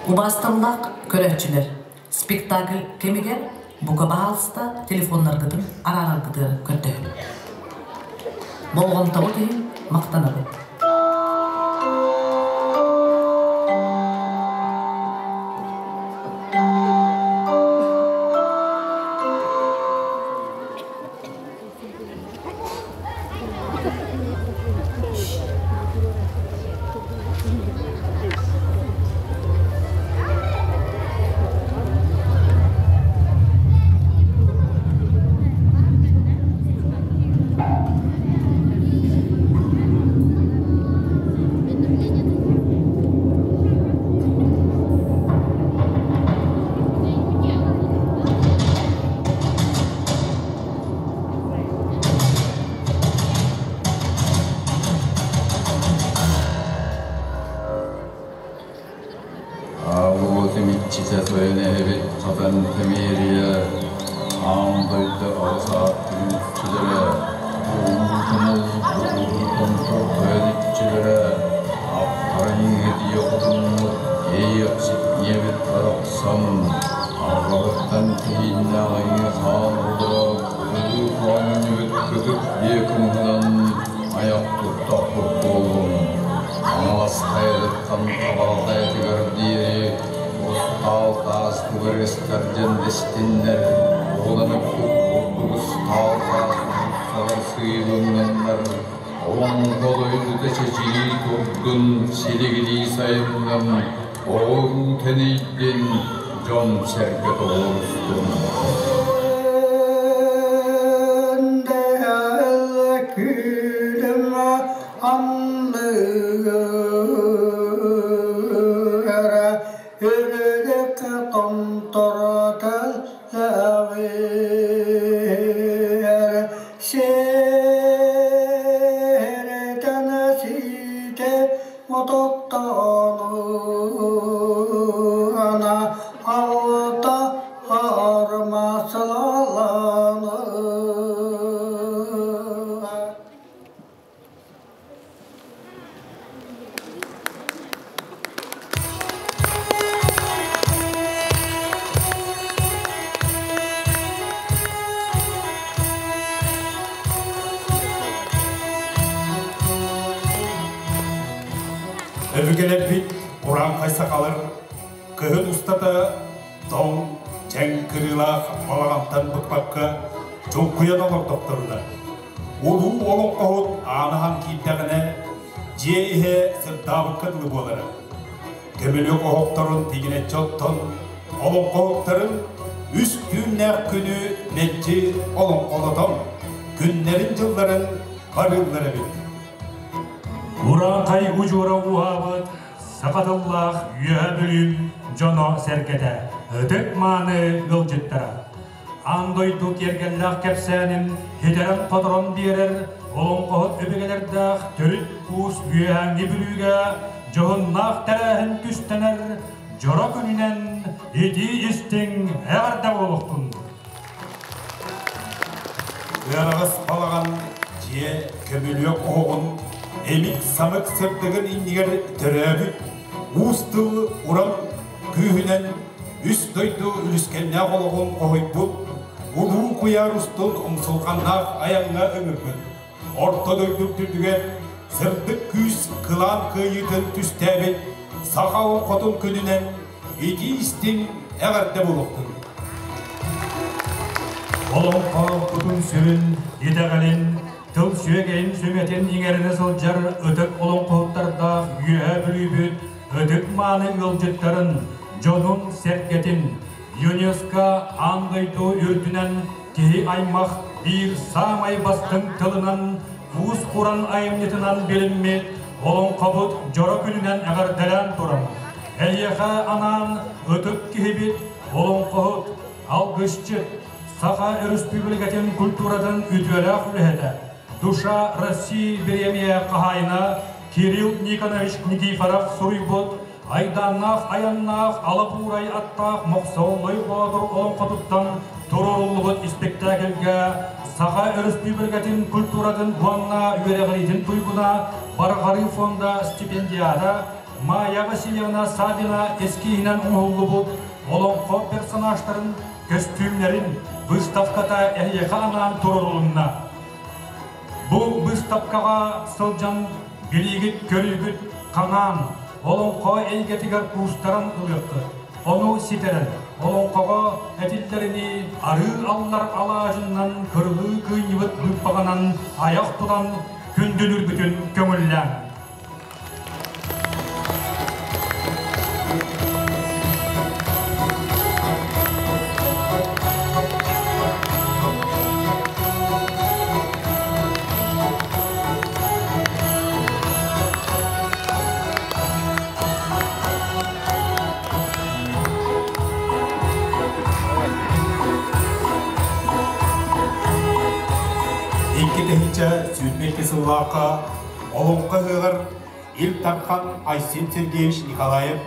Убаасталлаах көрөөччүлэр, спектакль кэмигэр бука баһаалыста телефоннаргытын араараргытыгар көрдөһөбүт. Болҕомтоҕут иһин махтанабыт. Аалуотум иччитэ тойон эһэбит Хатан Тэмиэрийэ аан дойду аҕыс ааттыын иччилэрэ, улуу тумул, улуу томтор тойон иччилэрэ, Аппара иҥэтийэ хотуммут Иэйэхсит ийэбит барахсан, Аҕабыттан киһиннээх айыы хаан оҕолоро Улуу хоонньубут кытык биэ кымыһынан айах туттахпыт буоллун. Хаҥалас хайатыттан Табаҕа хайатыгар диэри устаал таас туристар диэн дэстиннэр, оҕолонуппут курдук устаал таас уулуссалар сыыйылынныннар, олоҥхо дойдута чэчирии турдун, силигилии сайыннын, оҕо-уруу тэнийдин, дьон-сэргэ тоҕуорустун. Өбүгэлэрбит урааҥхай сахалар кыһын устата тоҥ, чэҥ кырыылаах балаҕантан быкпакка чуҥкуйан олордохторуна, улуу олоҥхоһут аанаһан киирдэҕинэ, дьиэ иһэ сырдаабыкка дылы буолара. Көмүлүөк оһохторун тигинэччи оттон, олоҥхоһуттарын үс түүннээх күнү мэлдьи олоҥхолотон, күннэрин-дьылларын барыыллар эбит. Урааҥхай удьуора уһаабыт саха тыллаах Үөһэ Бүлүүм дьоно-сэргэтэ, ытык-мааны ыалдьыттара. Аан дойду киэргэллээх кэпсээнин ситэрэн-хоторон биэрэр олоҥхоһут өбүгэлэрдээх төрүт уус Үөһээҥҥи Бүлүүгэ дьоһуннаах тэрээһин түстэнэр дьоро күнүнэн итии-истиҥ эҕэрдэ буолуохтун! Ыараҕас балаҕан дьиэ көмүлүөк оһоҕун эмик-самык сырдыгын иннигэр төрөөбүт уус тыл уран күүһүнэн үс дойду үлүскэннээх олоҕун хоһуйбут улуу куйаар устун умсулҕаннаах айаҥҥа ыҥырбыт орто дойду үрдүгэр сырдык күүс кылаан кыайыытын түстээбит саха олоҥхотун күнүнэн итии-истиҥ эҕэрдэ буолуохтун! Олоҥхо кутун-сүрүн, итэҕэлин, тыл сүөгэйин сүмэтин иҥэринэ сылдьар ытык олоҥхоһуттардаах Үөһээ Бүлүүбүт ытык-мааны ыалдьыттарын, дьонун-сэргэтин ЮНЕСКО аан дойду үрдүнэн киһи аймах биир саамай бастыҥ тылынан, уус-уран айымньытынан билиммит олоҥхобут дьоро күнүнэн эҕэрдэлээн туран, эһиэхэ анаан ытык киһибит, олоҥхоһут, алгысчыт, Саха Өрөспүүбүлүкэтин культуратын үтүөлээх үлэһитэ, Душа России бириэмийэ хаһаайына Кирилл Никонович Никифоров суруйбут Айдааннаах айаннаах алабуурай аттаах Мохсоҕоллой Боотур олоҥхотуттан туруоруллубут испэктээкилгэ Саха Өрөспүүбүлүкэтин культуратын уонна үөрэҕириитин туйгуна Барҕарыы фонда стипендиата Майя Васильевна Савина эскиһинэн оҥоһуллубут олоҥхо персонажтарын көстүүмнэрин выставката эһиэхэ анаан туруорулунна. Бу быыстапкаҕа сылдьан билиигит, көрүүгүт хаҥаан, олоҥхо эйгэтигэр куустаран ылыаххыт. Ону ситэрэн, олоҥхоҕо этиллэринии арыы аллар алаадьыннан кырылыы кыынньыбыт быыппаҕынан айах тутан күндүлүүргүтүн көҥүллээҥ. 2022 сыллаахха Олоҥхо ыһыаҕар Ил Дархан Айсен Сергеевич Николаев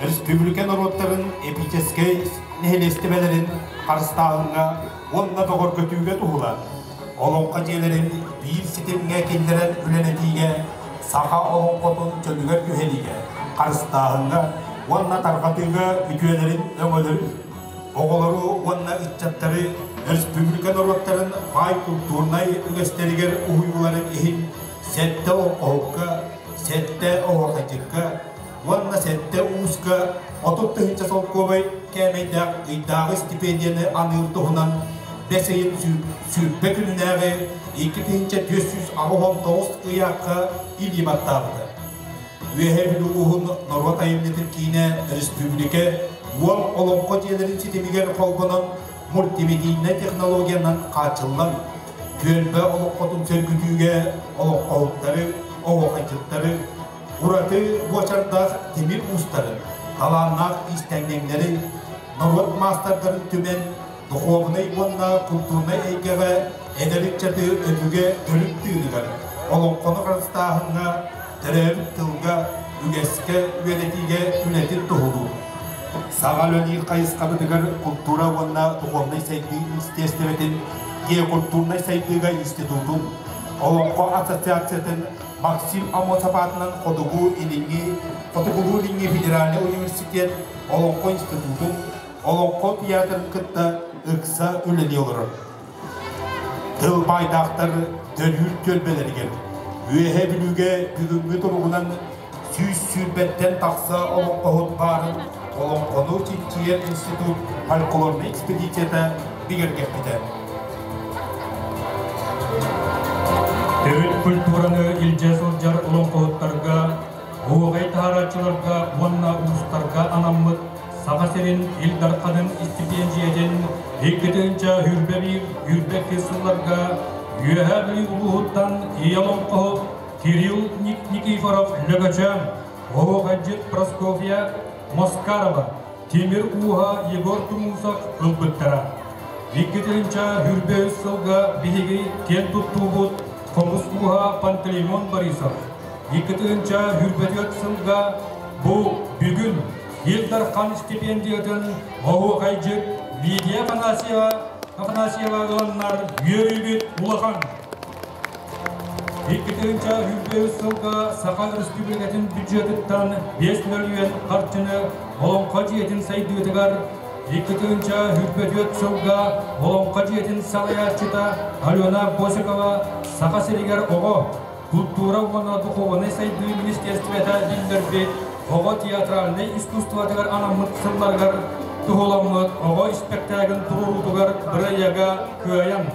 өрөспүүбүлүкэ норуоттарын эпическэй нэһилиэстибэлэрин харыстааһыҥҥа уонна бөҕөргөтүүгэ туһулаан Олоҥхо дьиэлэрин биир ситимҥэ киллэрэн үлэлэтиигэ, саха олоҥхотун чөлүгэр түһэриигэ, харыстааһыҥҥа уонна тарҕатыыга үтүөлэрин өҥөлөрүн, оҕолору уонна ыччаттары өрөспүүбүлүкэ норуоттарын баай культурнай үгэстэригэр уһуйууларын иһин сэттэ оҥоһукка, сэттэ оһуохайдьыкка уонна сэттэ ууска 30 тыһыынча солкуобай кээмэйдээх ыйдааҕы стипендияны аныыр туһунан бэс ыйын 20 күнүнээҕи 2489 ыйаахха илии баттаабыта. Үөһээ Бүлүү улууһун норуот айымньытын киинэ республика уон олоҥхо дьиэлэрин ситимигэр холбонон мультимедийнай технологиянан хааччыллан, түөлбэ олоҥхотун сөргүтүүгэ олоҥхоһуттары, оһуохайдьыттары, ураты буочардаах тимир уустарын, талааннаах иистэнньэҥнэри, норуот маастардарын түмэн, духуобунай уонна культурнай эйгэҕэ эдэр ыччаты өбүгэ төрүт тыыныгар, олоҥхону харыстааһыҥҥа, төрөөбүт тылга, үгэскэ үөрэтиигэ үлэтин туһулуур. Саҥа үлэлиир хайысхабытыгар култуура уонна духовнай сайдыы министиэристибэтин геокультурнай сайдыыга институтун, Олоҥхо ассоциациятын Максим Аммосов аатынан Хотугу Илиҥҥи Хотугулуу-Илиҥҥи федеральнай университет Олоҥхо институтун, Олоҥхо театрын кытта ыкса үлэлии олорор. Тыл баайдаахтар төрүүр түөлбэлэригэр Үөһээ Бүлүүгэ бүгүҥҥү туругунан 120-тэн тахса олоҥхоһут баарын Олоҥхону чинчийэр институт фольклорнай экспедицията бигэргэппитэ. Төрүт культураны илдьэ сылдьар олоҥхоһуттарга, оһуохай таһаарааччыларга уонна уустарга анаммыт Саха сирин Ил Дарханын истипиэндьийэтин 2021-22 сылларга Үөһээ Бүлүү улууһуттан ийэ олоҥхоһут Кирилл Никифоров Лөгөчөөн, оһуохайдьыт Прасковья Москарова, тимир ууһа Егор Тумусов ылбыттара. 2023 сылга биһиги киэн туттуубут хомус ууһа Пантелеймон Борисов. 2024 сылга бу бүгүн Ил Дархан стипендиятын оһуохайдьыт Лидия Афанасьева Афанасьева ыланнар үөрүүбүт улахан. 2023 сылга Саха Өрөспүүбүлүкэтин бюджетыттан 5 мөлүйүөн харчыны Олоҥхо дьиэтин сайдыытыгар 2024 сылга Олоҥхо дьиэтин салайааччыта Алена Босикова Саха сиригэр оҕо, култуура уонна духуобунай сайдыы министерствета биллэрбит оҕо театральнай искусствотыгар анаммыт сылларыгар туһуламмыт оҕо испэктээгин туруоруутугар бырайыага кыайан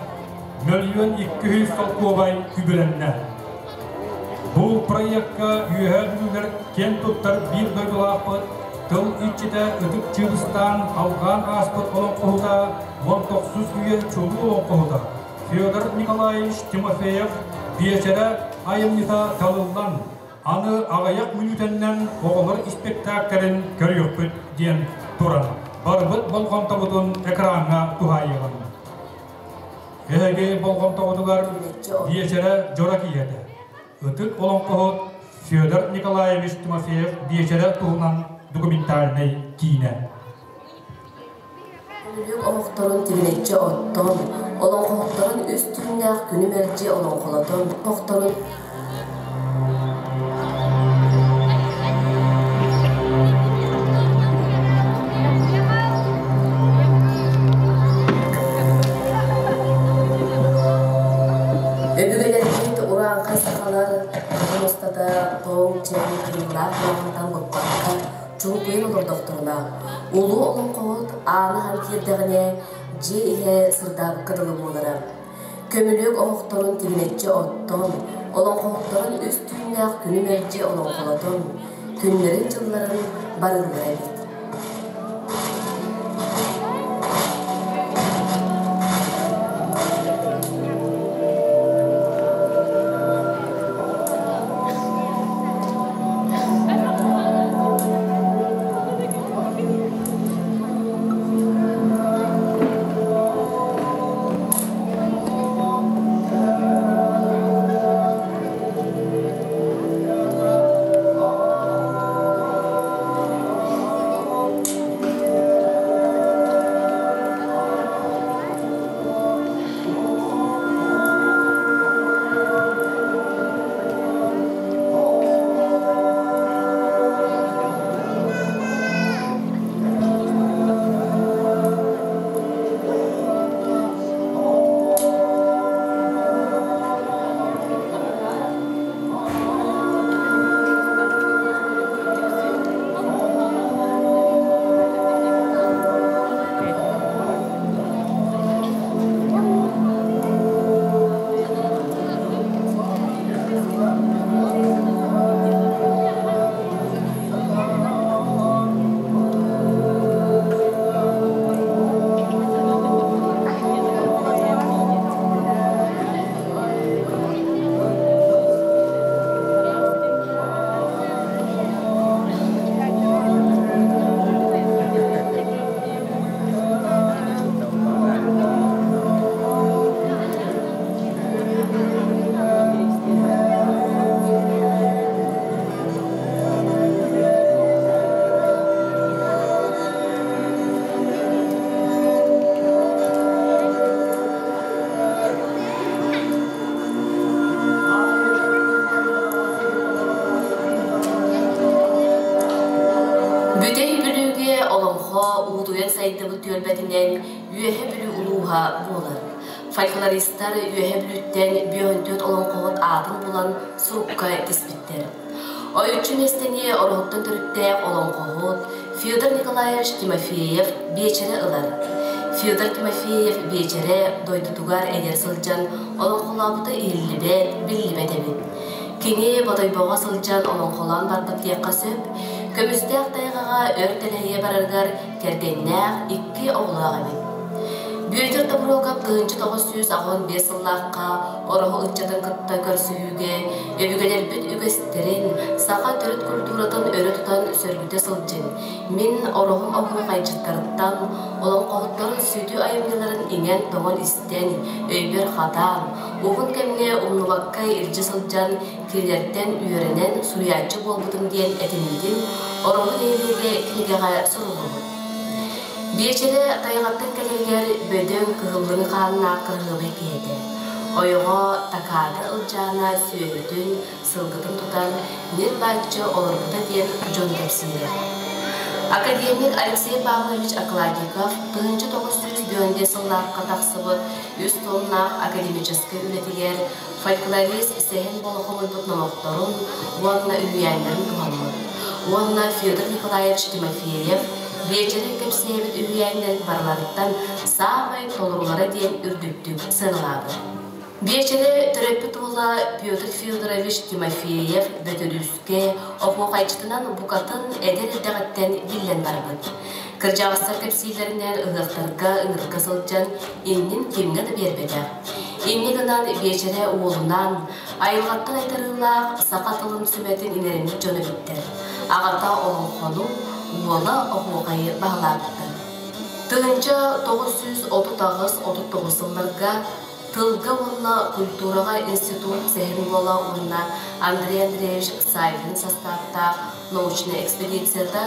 1 200 000 солкуобай үбүлэннэ. Бу проекка Үөһээ Бүлүүлэр киэн туттар биир дойдулаахпыт, тыл иччитэ Ытык Чыыбыстаан алҕаан ааспыт олоҥхоһута, 19 үйэ чулуу олоҥхоһута Федор Николаевич Тимофеев биэчэрэ айымньыта талыллан, аны аҕыйах мүнүүтэннэн оҕолор испэктээктэрин көрүөхпүт диэн туран, барбыт болҕомтобутун экраҥҥа туһаайыаҕын. Эһиги болҕомтоҕутугар биэчэрэ дьоро киһиэтэ. Ытык олоҥхоһут Федор Николаевич Тимофеев биэчэрэ туһунан документальнай киинэ. Көмүлүөк оһохторун тигинэччи оттон, олоҥхоһуттарын үс түүннээх күнү мэлдьи олоҥхолотон, оһохторун Урааҥхай сахалар кыһын устата тоҥ, чэҥ, кырыылаах буолантан быкпакка чуҥкуйан олордохторуна, улуу олоҥхоһут ааны аһан киирдэҕинэ, дьиэ иһэ сырдаабыкка дылы буолара. Көмүлүөк оһохторун тигинэччи оттон, олоҥхоһуттарын үс түүннээх күнү мэлдьи олоҥхолотон, күннэрин-дьылларын барыыллара эбит. Бүтэй Бүлүүгэ олоҥхо уутуйан сайдыбыт түөлбэтинэн Үөһэ Бүлүү улууһа буолар. Фольклористар Үөһэ Бүлүүттэн бүөһүнтүөт олоҥхоһут аатын булан сурукка тиспиттэр. Ойуччу миэстэни Ороһуттан төрүттээх олоҥхоһут Федор Николаевич Тимофеев биэчэрэ ылар. Федор Тимофеев биэчэрэ дойдутугар эдэр сылдьан олоҥхолообута иһиллибэт, биллибэт эбит. Кини Бодойбоҕо сылдьан олоҥхолоон барбыт диэххэ сөп. Көмүстээх тайҕаҕа өр тэлэһийэ барарыгар кэргэннээх икки оҕолоох эбит. Бүөтүр Тобуруокап 1985 сыллаахха Ороһу ыччатын кытта көрсүһүүгэ өбүгэлэрбит үгэстэрин, саха төрүт культуратын өрө тутан сөргүтэ сылдьыҥ. Мин Ороһум оһуохайдьыттарыттан, олоҥхоһуттарын сүдү айымньыларын иҥэн-тоҥон истэн, өйбөр хатаан, уһун кэмҥэ умнубакка илдьэ сылдьан, кинилэртэн үөрэнэн суруйааччы буолбутум диэн этиммитин Ороһу нэһилиэгэ кинигэҕэ суруллубут. Биэчэрэ тайҕаттан кэлэригэр бөдөҥ кыһыллыҥы хааннаах кыраһыабай киһи этэ. Ойоҕо Такаада Ылдьаана сүөһүтүн, сылгытын тутан ньир-бааччы олорбута диэн дьон кэпсиирэ. Академик Алексей Павлович Окладников 1995 сыллаахха тахсыбыт үс томнаах академическай үлэтигэр фольклорист Сэһэн Боло хомуйбут номохторун уонна үһүйээннэрин туһаммыт уонна Федор Николаевич Тимофеев биэчэрин кэпсээбит үһүйээннэрин барыларыттан саамай толорулара диэн үрдүктүк сыаналаабыт. Биэчэри төрөппүт уола Петр Федорович Тимофеев Бөтөрүүскэ оһуохайдьытынан букатын эдэр эрдэҕиттэн биллэн барбыт. Кырдьаҕастар кэпсииллэринэн ыһыахтарга ыҥырыкка сылдьан иннин кимҥэ да биэрбэтэх. Инньэ гынан биэчэрэ уолунаан айылҕаттан айтарыылаах саха тылын сүмэтин иҥэриммит дьон эбиттэр. Аҕата олоҥхону, уола оһуохайы баһылаабыттар. 1938-39 сылларга Тылга уонна культураҕа институт Сэһэн Уола уонна Андрей Андреевич Саввин састааптаах научнай экспедицията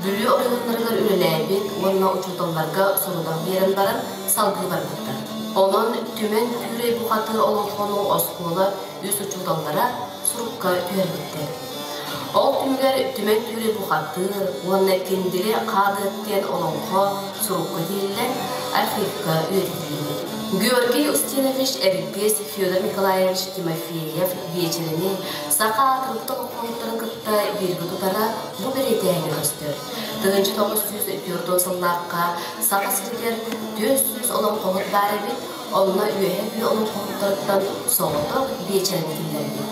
Бүлүү оройуоннарыгар үлэлээбит уонна учууталларга сорудах биэрэн баран салгыы барбыттар. Онон Түмэн Түүрэй бухатыыр олоҥхону оскуола үс учууталлара сурукка түһэрбиттэр. Ол түмүгэр Түмэн Түүрэй бухатыыр уонна Киндили Хаадыат диэн олоҥхо сурукка тиһиллэн архивка үйэтитиллибит. Георгий Устинович Эрбиэс Федор Николаевич Тимофеев биэчэрэни саха аатырбыт олоҥхоһуттарын кытта бииргэ тутара бу бэлиэтээһиҥҥэ көстөр. 1904 сыллаахха Саха сиригэр 400 олоҥхоһут баар эбит, онно Үөһээ Бүлүү олоҥхоһуттарыттан соҕотох биэчэрэни киллэрбит.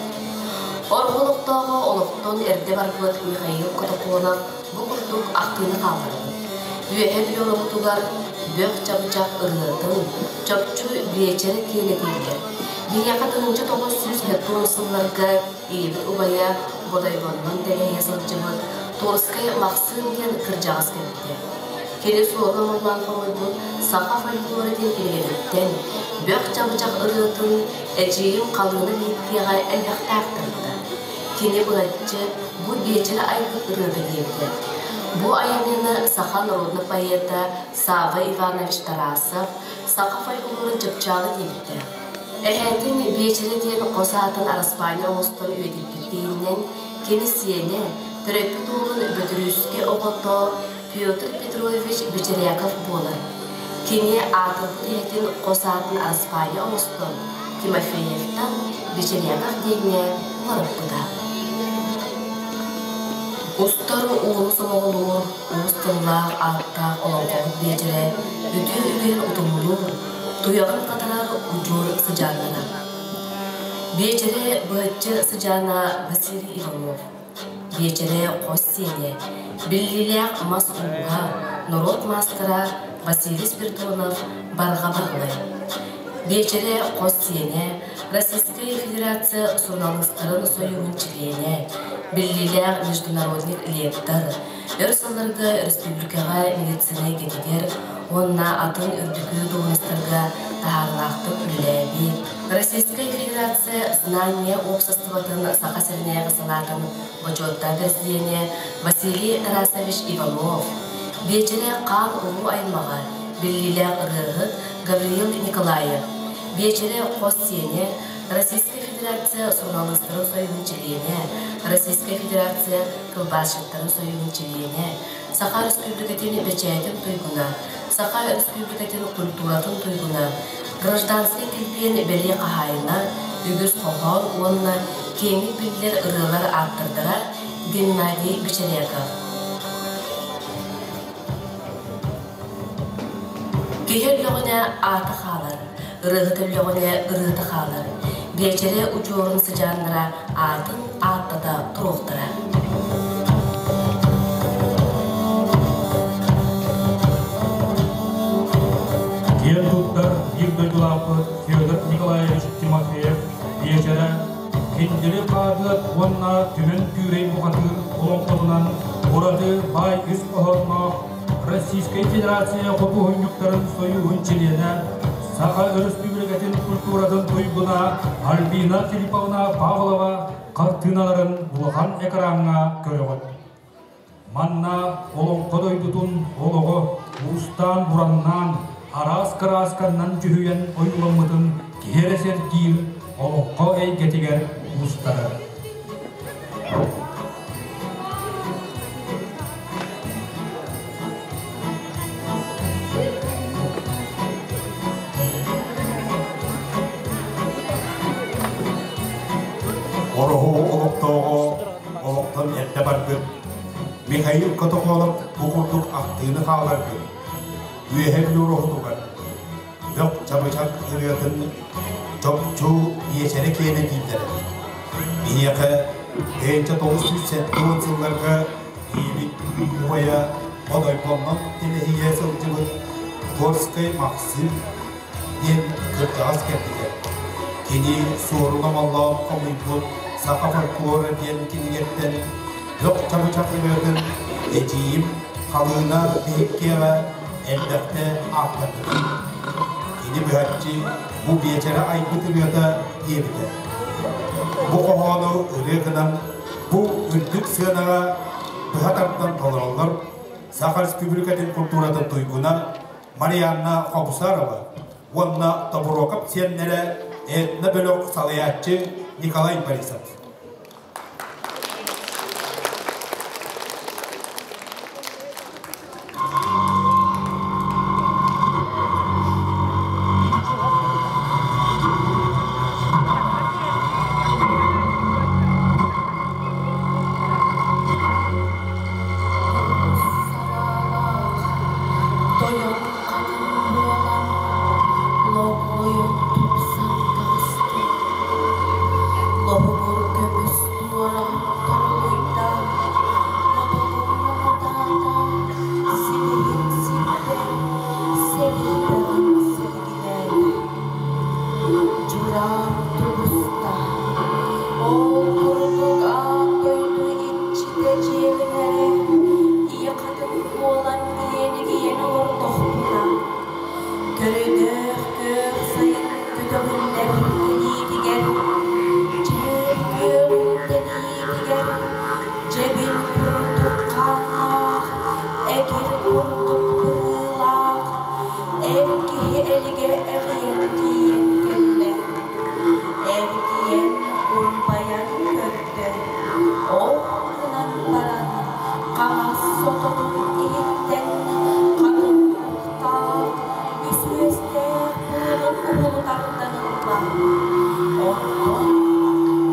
Ороһу олохтооҕо олохтон эрдэ барбыт Михаил Котоконов бу курдук ахтыыны хаалларбыт. Үөһээ Бүлүү олоҕутугар бөх чабычах ырыатын, чопчу биэчэрэ киэнэ тиийдэ. Биһиэхэ 1970 сылларга ийэбит убайа Бодойбоннон тэлэһийэ сылдьыбыт Торскай Махсыым диэн кырдьаҕас кэлбитэ. Кини суола мыллаан хомуйбут саха фольклора диэн кинигэтиттэн бөх чабычах ырыатын эдьиийим Халыына Бииккиэҕэ элбэхтэ аахтарбыта. Кини быһаччы бу биэчэрэ айбыт ырыата диэбитэ. Бу айымньыны саха народнай поэта Савва Иванович Тарасов саха фольклорун чыпчаала диэбитэ. Эһээтин Биэчэрэ диэн хос аатын араспаанньа оҥостон үйэтиппиттиинэн кини сиэнэ, төрөппүт уолун Бөтүрүүскэ оҕото Петр Петрович Бечеряков буолар. Кини аатырбыт эһэтин хос аатын араспаанньа оҥостон Тимофеевтан Бечеряков диэҥҥэ уларыппыта. Устар ууну сомоҕолуур, уус тыллаах ааттаах олоҥхоһут биэчэрэ үтүө үгэһин утумнуур, туйаҕын хатарар удьуор сыдьааннара. Биэчэрэ быһаччы сыдьаана Василий Иванов. Биэчэрэ хос сиэнэ, биллиилээх мас ууһа, норуот маастара Василий Спиридонов Барҕа Баһылай. Биэчэрэ хос сиэнэ, Российскай Федерация суруналыыстарын сойууһун чилиэнэ, биллиилээх международник лектор, өр сылларга республикаҕа медицина эйгэтигэр уонна атын үрдүкү дуоһунастарга таһаарыылаахтык үлэлээбит, Российскай Федерация Знание уопсастыбатын Саха сиринээҕи салаатын бочуоттаах президенэ Василий Тарасович Иванов, биэчэрэ хаан уруу аймаҕа, биллиилээх ырыаһыт Гавриил Николаев, биэчэрэ хос сиэнэ, Российскай Федерация суруналыыстарын сойууһун чилиэнэ, Российскай Федерация тылбаасчыттарын сойууһун чилиэнэ, Саха Өрөспүүбүлүкэтин бэчээтин туйгуна, Саха Өрөспүүбүлүкэтин культуратын туйгуна, гражданскай килбиэн бэлиэ хаһаайына, үгүс хоһоон уонна киэҥник биллэр ырыалар ааптардара Геннадий Бечеряков. Киһи өллөҕүнэ аата хаалар, ырыаһыт өллөҕүнэ ырыата хаалар. Биэчэрэ удьуорун сыдьааннара аатын ааттата туруохтара. Киэн туттар биир дойдулаахпыт Федор Николаевич Тимофеев биэчэрэ Киндили хаһыат уонна Түмэн Түүрэй бухатыыр олоҥхотунан ураты баай ис хоһоонноох Российскай Федерация худуоһунньуктарын сойууһун чилиэнэ, Саха Өрөспүүбүлүкэтин культуратын туйгуна Альбина Филипповна Павлова хартыыналарын улахан экраҥҥа көрөҕүт. Манна олоҥхо дойдутун олоҕо уустаан-ураннаан, араас кыраасканнан дьүһүйэн ойууламмытын киһи эрэ сэргиир олоҥхо эйгэтигэр уустарар. Ороһу олохтооҕо олохтон эрдэ барбыт Михаил Котокоолов бу курдук ахтыыны хаалларбыт. Үөһэ Бүлүү Ороһутугар бөх чабычак ырыатын чопчу биэчэрэ киэнэ дииллэрэ. Биһиэхэ 1970 сылларга ийэбит убайа Бодойбоннон тэлэһийэ сылдьыбыт Торскай Махсыым диэн кырдьаҕас кэлбитэ. Кини суоруна маллаан хомуйбут Саха фольклора диэн кинигэттэн бөх чабычак ырыатын эдьиийим Халыына биһиккиэҕэ элбэхтэ ааттарбыта. Кини быһаччы бу биэчэрэ айбыт ырыата диэбитэ. Бу хоһоону ырыа гынан бу үрдүк сыанаҕа быһа тардан толороллор Саха Республикатын культуратын туйгуна Марианна Хобусарова уонна Тобуруокап сиэннэрэ этно-бөлөх салайааччы Николай Борисов. Онтон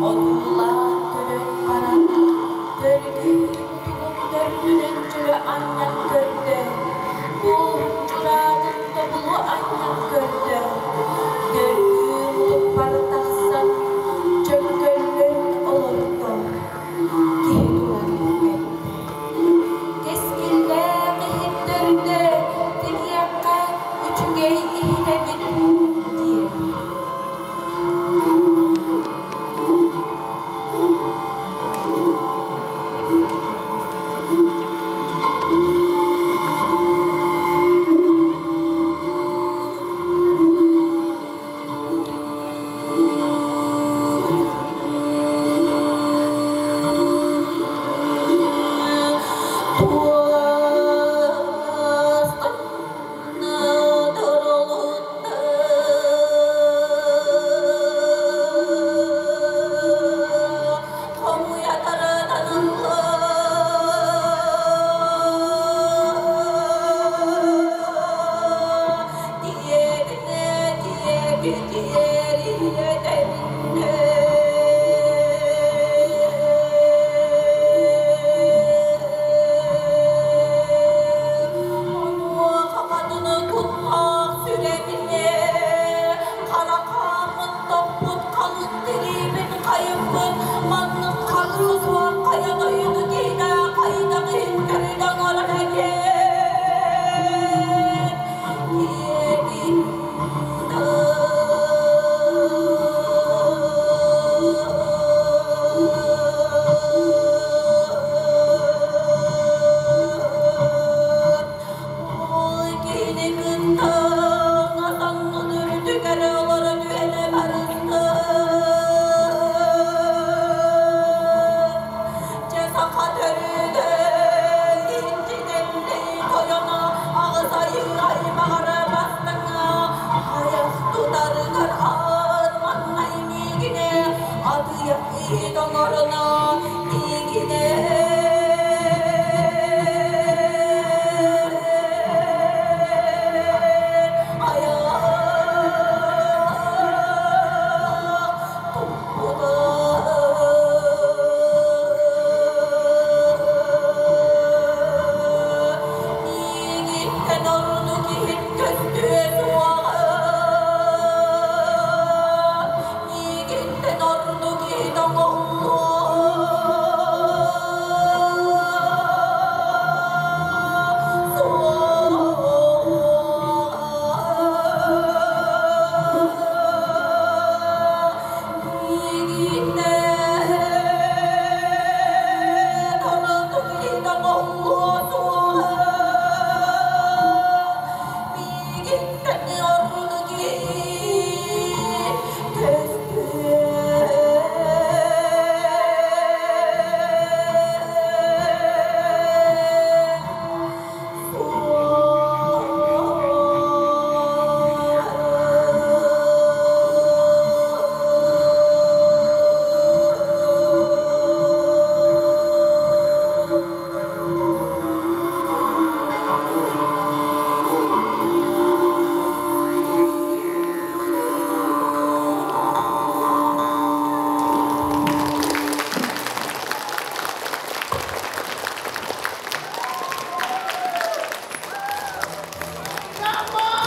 одуулаан көрөн баран, төргүү мутугун төрдүнэн дьөлө анньан көрдө, туоһун дьураатын тобулу анньан көрдө. Төргүү мутукпар тахсан, чөҥкөллөн олордо. Киһи туран эттэ: «Кэскиллээх иһит төрдө тигиэххэ үчүгэй иһит эбит» диэн.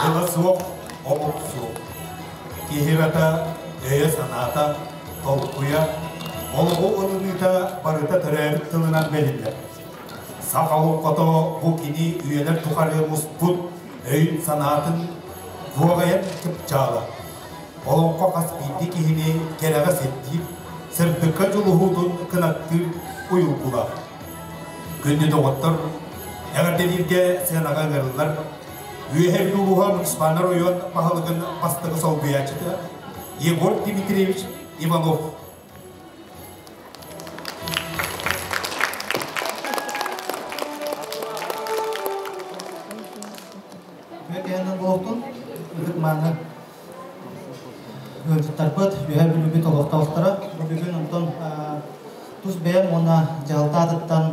Тыла суох, омук суох. Киһи барыта өйө-санаата, толкуйа, олоҕу ылыныыта барыта төрөөбүт тылынан бэриллэр. Саха олоҥхото бу кини үйэлэр тухары муспут өйүн-санаатын куоҕайан чыпчаала. Олоҥхо хас биирдии киһини кэрэҕэ сирдиир, сырдыкка дьулуһуутун кынаттыыр уйулгулаах. Күндү доҕоттор, эҕэрдэлииргэ сыанаҕа ыҥырыллар Үөһээ Бүлүү улууһа муниципальнай оройуон баһылыгын бастакы солбуйааччыта Егор Дмитриевич Иванов. Үөкэһинэн буолтун ытык мааны ыалдьыттарбыт, Үөһээ Бүлүүбүт олохтоохторо. Бу бүгүн онтон тус бэйэм уонна дьаһалта аатыттан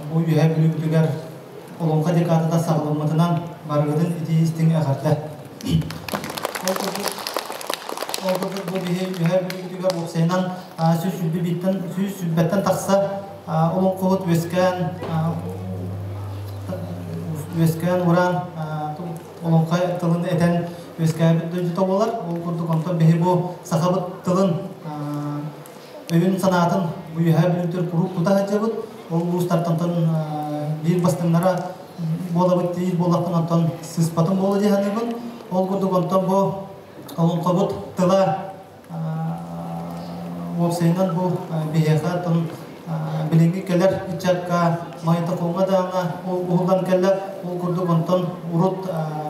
бу Үөһээ Бүлүүбүтүгэр Олоҥхо декадата саҕаламмытынан барыгытын итии истиҥ эҕэрдэ. Ол курдук Ол курдук бу биһи үһэ бүлүүтүгэр уопсайынан 120-тэн тахса олоҥхоһут үөскээн үөскээн уран олоҥхо тылын этэн үөскээбит дойдута буолар. Ол курдук онтон биһи бу сахабыт тылын өйүн санаатын бу үөһээ бүлүүтүгэр куруук тута сылдьабыт. Ол улуустартан биир бастыҥнара буолабыт диир буоллахпын онтон сыыспатым буолуо дии саныыбын. Ол курдук онтон бу олоҥхобут тыла уопсайынан бу биһиэхэ оттон билиҥҥи кэлэр ыччакка магнитофоҥҥа даҕаны уһуллан кэллэ. Ол курдук онтон урут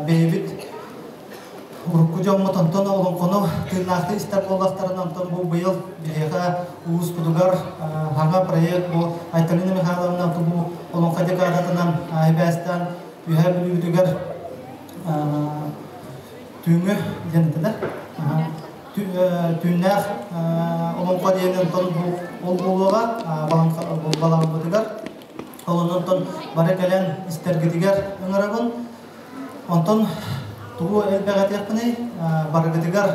бэйэбит урукку дьоммут онтон олоҥхону тыыннаахтык истэр буоллахтарына, онтон бу быйыл биһиэхэ улууспутугар саҥа проект бу Айталина Михайловна бу олоҥхо декадатынан сибээстээн Үөһээ Бүлүүбүтүгэр түүҥҥү диэн этилэр. Түүннээх олоҥхо диэн онтон бу ол буолуоҕа балаҕаммытыгар. Ол онтон бары кэлэн истэргитигэр ыҥырабын. Онтон тугу элбэх этиэхпиний, барыгытыгар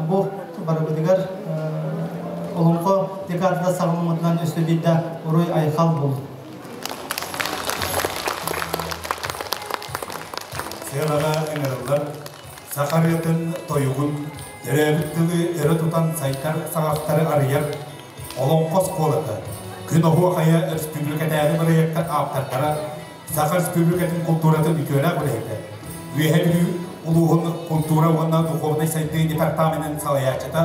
бу барыгытыгар олоҥхо декадата саҕаламмытынан өссө биирдэ уруй-айхал буолун. Сыанаҕа ыҥырыллар саха ырыатын, тойугун, төрөөбүт тылы өрө тутан сайдар саҕахтары арыйар Олоҥхо оскуолата, Күн оһуохайа өрөспүүбүлүкэтээҕи бырайыактар ааптардара, Саха Республикатын култууратын үтүөлээх үлэһитэ, Үөһээ Бүлүү улууһун култуура уонна духовнай сайдыы департаменын салайааччыта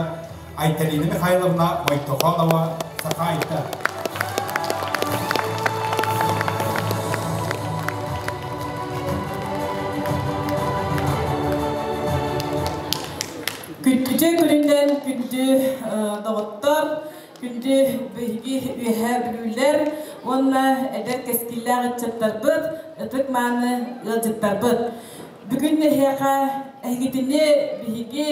Айталина Михайловна Мойтохонова Саха Айта. Күндүтү күнүнэн күндү доҕоттор, Күндү биһиги Үөһээ Бүлүүлэр уонна эдэр кэскиллээх ыччаттарбыт, ытык-мааны ыалдьыттарбыт! Бүгүн эһиэхэ эһигитини биһиги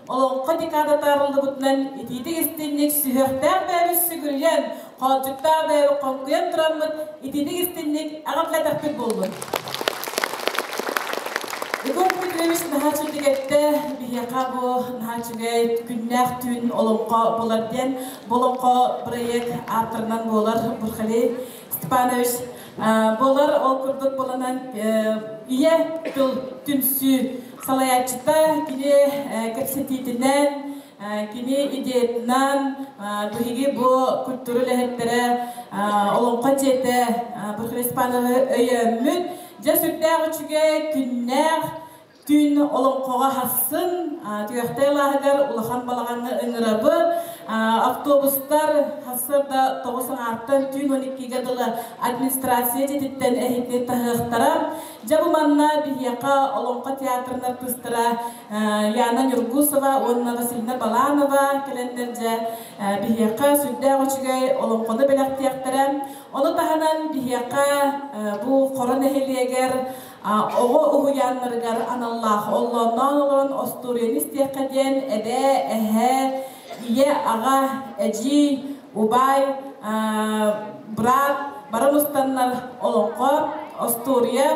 Олоҥхо декадата арыллыбытынан итиитик-истиҥник сүһүөхтээх бэйэбит сүгүрүйэн, хоолдьуктаах бэйэбит хоҥкуйан тураммыт итиитик-истиҥник эҕэрдэлэтэхпит буоллун! Егор Дмитриевич наһаа үчүгэй эттэ, биһиэхэ бу наһаа үчүгэй күннээх түүн олоҥхо буолар диэн. Бу олоҥхо проект ааптарынан буолар Бурхалей Степанович буолар. Ол курдук буоланан ийэ тыл түмсүү салайааччыта кини кэпсэтиитинэн, кини идеятынан биһиги бу культура үлэһиттэрэ олоҥхо дьиэтэ Бурхалей Степановы өйөөммүт. Дьэ сүрдээх үчүгэй күннээх түүн олоҥхоҕо хассын Түгэхтэй алааһыгар улахан балаҕаҥҥа ыҥырабыт. Автобустар сарсыарда 9 аҥаартан түүн 12-гэ дылы администрация дьиэтиттэн эһигини таһыахтара. Дьэ бу манна биһиэхэ Олоҥхо театрын артыыстара Яна Нюргусова уонна Василина Баланова кэлэннэр дьэ биһиэхэ сүрдээх үчүгэй олоҥхону бэлэхтиэхтэрэ. Ону таһынан биһиэхэ бу Хоро нэһилиэгэр оҕо уһуйааннарыгар аналлаах оллоонноон олорон остуоруйаны истиэххэ диэн эбээ, эһээ, ийэ, аҕа, эдьиий, убаай, быраат бары мустаннар олоҥхо, остуоруйа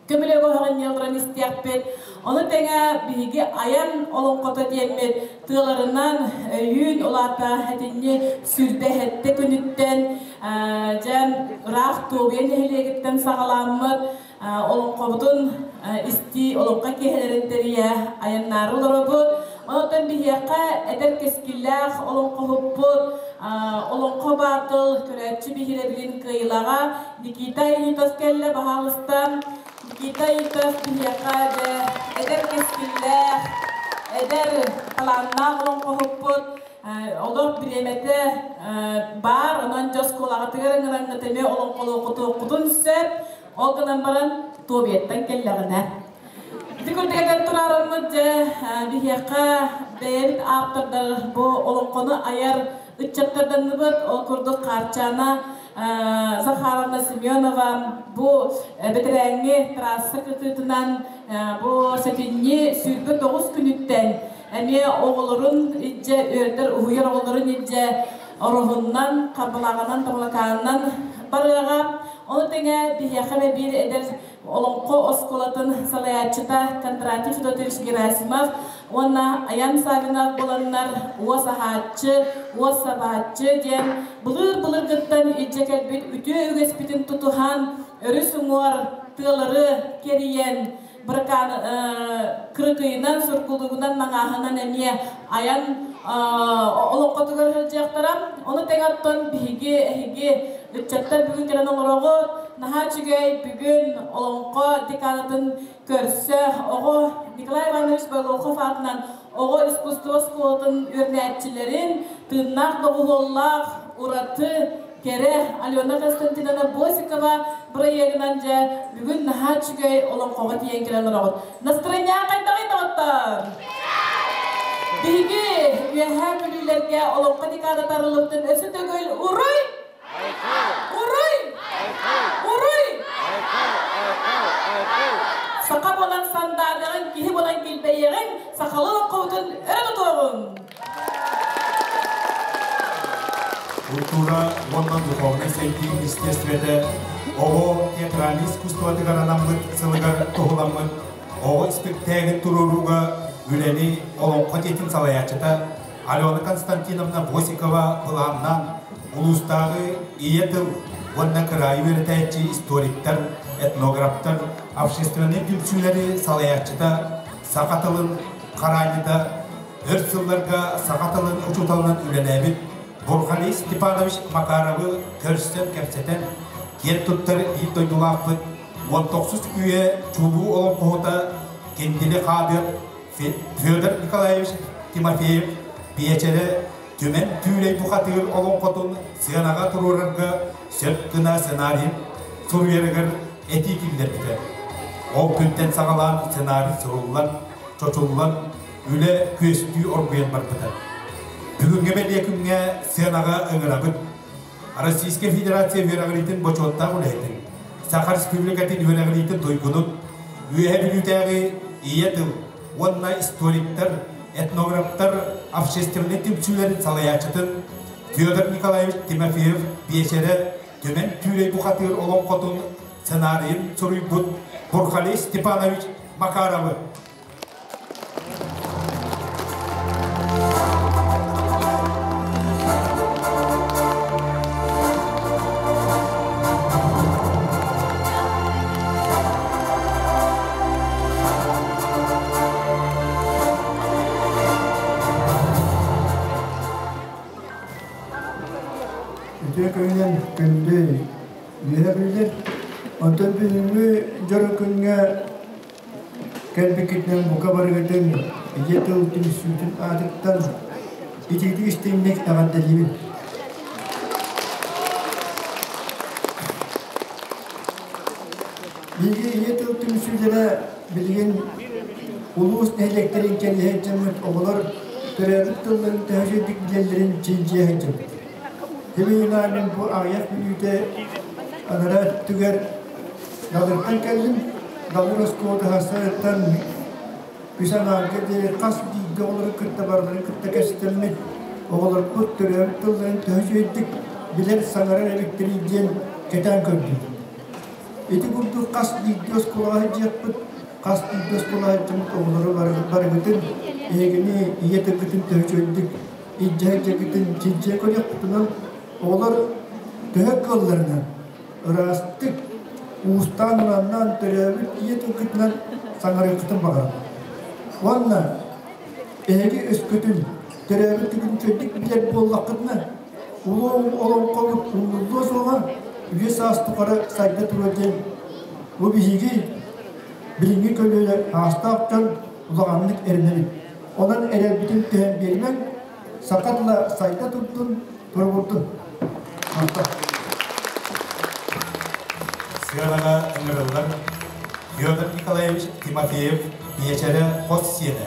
көмөлөөх оһоҕун истиэхпит. Ону тэҥэ биһиги айан олоҥхото диэммит тыаларынан өйүүн улаата этинни 27 күнүттэн дьэ ыраах Туобуйа нэһилиэгиттэн саҕаламмыт олоҥхобутун истии олоҥхо киэһэлэрин тэрийэ айаннаары олоробут. Онтон биһиэхэ эдэр кэскиллээх олоҥхоһуппут Олоҥхо Баатыл көрөөччү биһирэбилин кыайыылааҕа Никита Аитов кэллэ, баһаалыста. Никита Аитов биһиэхэ дьэ эдэр кэскиллээх, эдэр талааннаах олоҥхоһуппут. Олох бириэмэтэ баар, онон дьэ оскуолаҕытыгар ыҥыраҥҥыт эмиэ олоҥхолуоххутун сөп. Ол гынан баран Туобуйаттан кэллэҕинэ. Ити курдук этэн тураарыммыт дьэ биһиэхэ бэйэбит ааптардар бу олоҥхону айар ыччаттарданныбыт. Ол курдук Хаарчаана Захаровна Семенова бу бэтэрээҥҥи трасса кытыытынан бу сэтинньи 29 күнүттэн эмиэ оҕолорун илдьэ үөрдэр уһуйар оҕолорун илдьэ ороһуннан, харбалааҕынан, тамалакаанынан барыаҕа. Ону тэҥэ биһиэхэ биир эдэр Олоҥхо оскуолатын салайааччыта Кондратий Федотович Герасимов. уонна Аян Савинов буоланнар уос аһааччы, уос сабааччы диэн былыр-былыргыттан илдьэ кэлбит үтүө үгэспитин тутуһан, өрүс уҥуор тыалары кэрийэн, быракаан кырыкыйынан, сургулугунан, маҥааһынан эмиэ айан олоҥхотугар сылдьыахтара. Ону тэҥэ оттон биһиги, эһиги ыччаттар бүгүн кэлэн олороҕут. Наһаа үчүгэй бүгүн олоҥхо декадатын көрсө оҕо Николай Иванович Бойлохов аатынан оҕо искусство оскуолатын үөрэнээччилэрин тыыннаах доҕуһуоллаах ураты кэрэ Алена Константиновна Босикова бырайыагынан дьэ бүгүн наһаа үчүгэй олоҥхоҕо тиийэн кэлэн олороҕут. Настроение хайдаҕый доҕоттор? Биһиги Үөһээ Бүлүүлэргэ олоҥхо декадата арыллыбытын өссө төгүл уруй! Уруй! Уруй! Саха буолан сандаардаҕын, киһи буолан килбэйиэҕиҥ, сахалыы олоҥхобутун өрө тутуоҕуҥ! Культура уонна духовнай сайдыы министиэстибэтэ оҕо театральнай искусствотыгар анаммыт сылыгар туһуламмыт оҕо испэктээгин туруорууга үлэни Олоҥхо дьиэтин салайааччыта Алена Константиновна Босикова былааннаан улуустааҕы ийэ тыл уонна кыраайы үөрэтээччи историктар, этнографтар, общественнай түмсүүлэри салайааччыта саха тылын хараанньыта өр сылларга саха тылын учууталынан үлэлээбит Бурхалей Степанович Макаровы көрсөн кэпсэтэн, киэн туттар биир дойдулаахпыт 19 үйэ чулуу олоҥхоһута Киндили Хаадыат Федор Николаевич Тимофеев биэчэрэ Түмэн Түүрэй бухатыыр олоҥхотун сыанаҕа туруорарга сөп гына сценарийын суруйарыгар этии киллэрбитэ. Ол күнтэн саҕалаан сценарий суруллан, чочуллан, үлэ күөстүү оргуйан барбыта. Бүгүҥҥү бэлиэ күҥҥэ сыанаҕа ыҥырабыт. Российскай Федерация үөрэҕириитин бочуоттаах үлэһитин, Саха Республикатын үөрэҕириитин туйгунун, Үөһэ Бүлүүтээҕи Ийэ тыл уонна историктар, этнографтар общественнай түмсүүлэрин салайааччытын Федор Николаевич Тимофеев биэчэрэ Түмэн Түүрэй бухатыыр олоҥхотун сценарийын суруйбут Бурхалей Степанович Макаровы. Үтүө күнүнэн күндү үөрэ биллэр. Онтон бүгүҥҥү дьоро күҥҥэ Кэлбиккитинэн бука барыгытын ийэ тыл түмсүүтүн аатыттан итиитик истиҥник эҕэрдэлиибин. Биһиги ийэ тыл түмсүүлэрэ билигин улуус нэһилиэктэрин кэриэһэ дьоммут оҕолор төрөөбүт тылларын төһө үчүгэйдик билэллэрин чинчийэ сылдьабыт. Химиянамин бу аҕыйах мүнүүтэ анараа өттүгэр Далыртан кэллим. Далыр оскуолата сарсыардаттан үс аҥаарга диэри хас биирдии оҕолору кытта барыларын кытта кэпсэтэммит, оҕолорбут төрөөбүт тылларын төһө үчүгэйдик билэр, саҥарар эбиттэрий диэн кэтээн көрдүм. Ити курдук хас биирдии оскуолаҕа сылдьыахпыт, хас биирдии оскуолаҕа сылдьыбыт оҕолору барыгытын эһигини ийэ тылгытын төһө үчүгэйдик илдьэ сылдьаргытын чинчийэ көрүөхпүтүнэн оҕолор төһө кыалларынан ыраастык, уустаан-ураннаан төрөөбүт ийэ тылгытынан саҥарыаххытын баҕарабын. Уонна эһиги өскөтүн төрөөбүт тылгытын үчүгэйдик билэр буоллаххытына, улуу олоҥхобут умнуллуо суоҕа, үйэ саас тухары сайда туруо диэн бу биһиги билиҥҥи көлүөнэ аастаах дьон улаханнык эрэнэбит. Онон эрэлбитин түһэн биэримэҥ, саха тыла сайда турдун, туругурдун. Сыанаҕа ыҥырыллар Федор Николаевич Тимофеев биэчэрэ хос сиэнэ,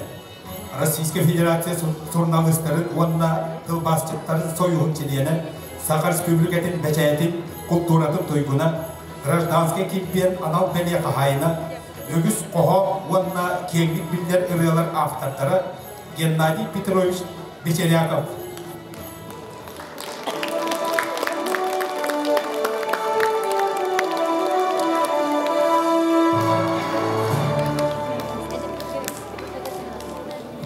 Российскай Федерация суруналыыстарын уонна тылбаасчыттарын сойууһун чилиэнэ, Саха Республикатын бэчээтин култууратын туйгуна, гражданскай килбиэн анал бэлиэ хаһаайына, үгүс хоһоон уонна киэҥник биллэр ырыалар автордара Геннадий Петрович Бечеряков.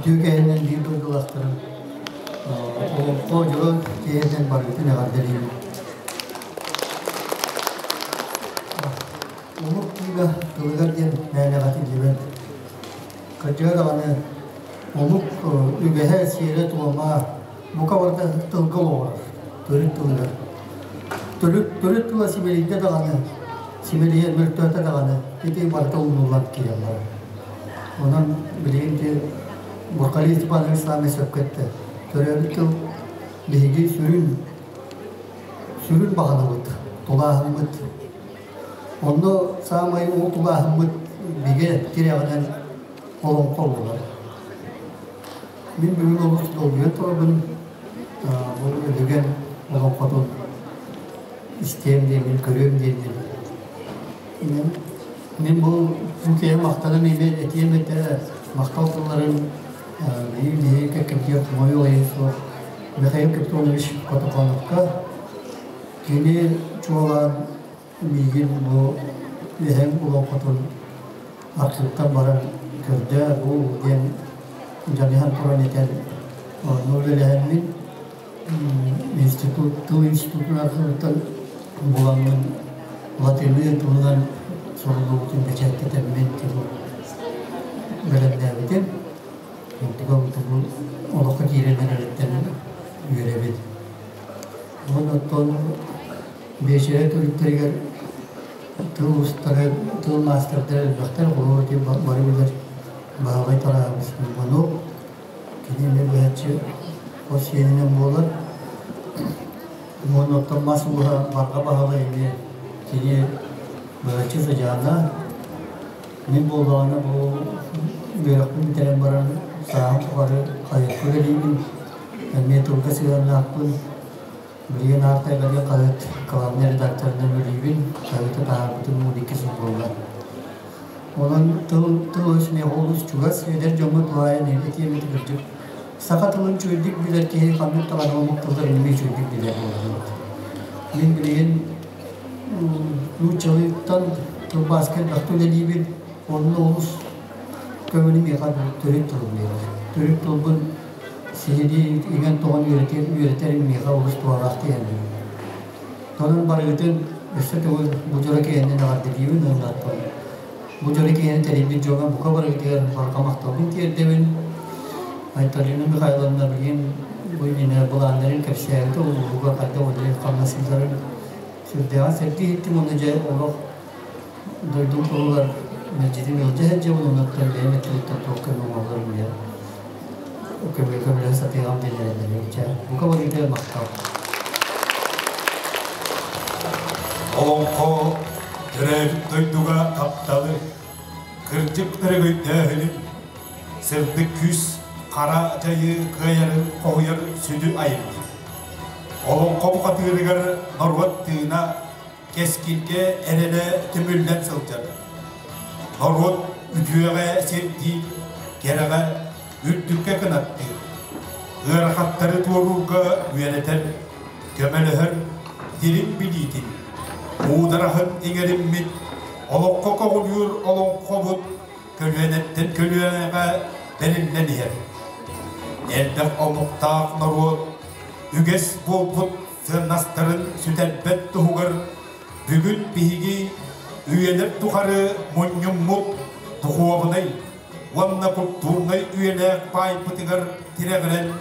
Үтүө кэһинэн биир дойдулаахтарым олоҥхо дьоро киэһэтин барыгытын эҕэрдэлиибин. Омук тыына тылыгар диэн мээнэҕэ этиллибэт. Кырдьыга даҕаны омук үгэһэ, сиэрэ-туома бука барыта тылга олоҕурар, төрүт тылыгар. Төрүт, төрүт тыла симэлийдэ даҕаны, симэлийэн мөлтөөтө даҕаны ити барыта умнуллан киирэн барар. Онон билигин ити Бурхалей Степанович саамай сөпкө эттэ. Төрөөбүт тыл биһиги сүрүн сүрүн баҕанабыт, тулааһыммыт. Онно саамай ол тулааһыммыт бигэ тирэҕинэн олоҥхо буолар. Мин бүгүн олус долгуйан турабын. Бу Өлүгэн олоҥхотун истиэм диэммин, көрүөм диэммин. Мин бу киһи махтаным имэ этиэм этэ, махтал тылларын биһиги кэккэбитигэр хомойуох иһин суох Михаил Капитонович Котоконовка кини чуолаан миигин бу үөһэҥ олоҥхотун архыыптан баран көрдөө бу диэн дьаныһан туран этэн онно үлэлэһэммин институт тыл институтун архыыбыттан буламмын латыныы тылынан суруллубутун бэчээттэтэммин бэлэмнээбитим. Онтугам тугу олоххо киирэн эрэриттэн үөрэбин. Уонна оттон биэчэрэ төрүттэригэр тыл устара, тыл маастардара элбэхтэр, холобур бары билэр Баһылай Тараабыс Иванов кини эмиэ быһаччы хос сиэнинэн буолар. Уонна оттон мас ууһа Барҕа Баһылай эмиэ кини быһаччы сыдьаана. Мин буоллаҕына бу үөрэхпин бүтэрэн баран сааһым тухары хаһыакка үлэлиибин. Эмиэ тылга сыһыаннаахпын. Билигин Аар Тайҕа хаһыат главнай редакторынан үлэлиибин. Хаһыаты таһаарбытым 12 сыл буолла. Онон тыл тыл өс миэхэ олус чугас, эдэр дьоҥҥо туһаайан этиэм этэ кырдьык. Саха тылын үчүгэйдик билэр киһи ханнык даҕаны омук тылларын эмиэ үчүгэйдик билэр буолар. Мин билигин нууччалыыттан тылбааска элбэхтэ үлэлиибин, онно олус көҥүлүм миэхэ төрүт тылым биэрэр. Төрүт тылбын сиһилии иҥэн-тоҥон үөрэтэр, үөрэтэрим миэхэ олус туһалаах диэһэллэр. Онон барыгытын өссө төгүл бу дьоро киһинэн эҕэрдэлиибин уонна бу дьоро киһини тэрийбит дьоҥҥо бука барыгытыгар барҕа махталбын тиэрдэбин. Айталина Михайловна билигин бу иннинэ былааннарын кэпсээбитэ улууһугар хайдах үлэлиир хамнасыыларын сүрдээҕин сэргии иһиттим уонна дьэ олох дойдум туһугар мэлдьитин ыалдьа сылдьабын оннуттан бэйэм өттүбүттэн туох көмө оҥоһулларын билэн көмө көмөлөһө сатыаҕым диэн эрэннэриэм. Чэ, бука барыгытыгар махтал. Олоҥхо төрөөбүт дойдуга тапталы, кырдьык өрөгөйдөөһүнүн, сырдык күүс хара дьайыы кыайарын хоһуйар сүдү айымньы. Олоҥхо бухатыырыгар норуот тыына кэскилгэ эрэлэ түмүллэн сылдьар. Норуот үтүөҕэ сирдиир, кэрэҕэ үрдүккэ кынаттыыр, ыарахаттары туоруурга үөрэтэр, көмөлөһөр дириҥ билиитин, муудараһын иҥэриммит, олоххо көҕүлүүр олоҥхобут көлүөнэттэн көлүөнэҕэ бэриллэн иһэр. Элбэх омуктаах норуот үгэс буолбут сыаннастарын сүтэрбэт туһугар бүгүн биһиги үйэлэр тухары мунньуммут духуобунай уонна культурнай үйэлээх баайбытыгар тирэҕирэн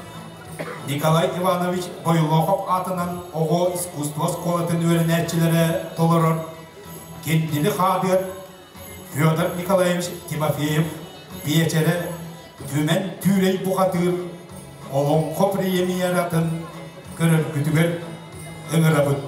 Николай Иванович Бойлохов аатынан оҕо искусство оскуолатын үөрэнээччилэрэ толорор Киндили хаадыат Федор Николаевич Тимофеев биэчэрэ Түмэн Түүрэй бухатыыр олоҥхо премьератын көрөргүтүгэр ыҥырабыт.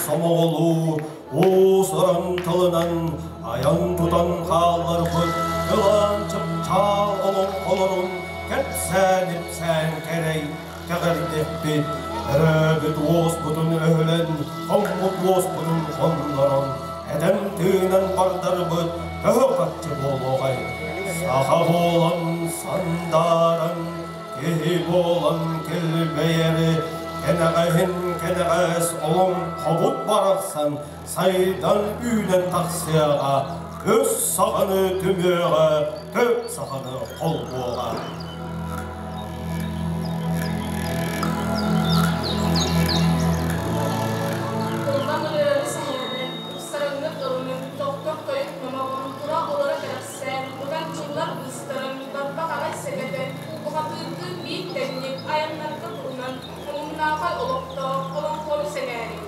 сомоҕолуур уус-уран тылынан айан-тутан хаалларбыт кылаан чыпчаал олоҥхолорун кэпсээн-ипсээн кэрэй кэҕэрдэппит, өрөөбүт уоспутун өһүлэн, хоммут уоспутун хоннорон, этэн-тыынан бардарбыт төһө хаччы буолуоҕай? Саха буолан сандааран, киһи буолан килбэйэри, кэнэҕэһин кэнэҕэс олоҥхобут барахсан сайдан үүнэн тахсыаҕа, үс саханы түмүөҕэ, төрт саханы холбуоҕа. Тыллан ырыаны сэһэринэн, тупсарыҥҥыт ылыныҥ, тохтор тойук номоҕун, тура олоро кэрэхсээн, мутанчыллар быыстарын, барбах аҕай сэгэтэн, бухатыырдыын биир тэҥник айаннарга турунан, омуннаахай олохтоох олоҥхону сэҥээриҥ.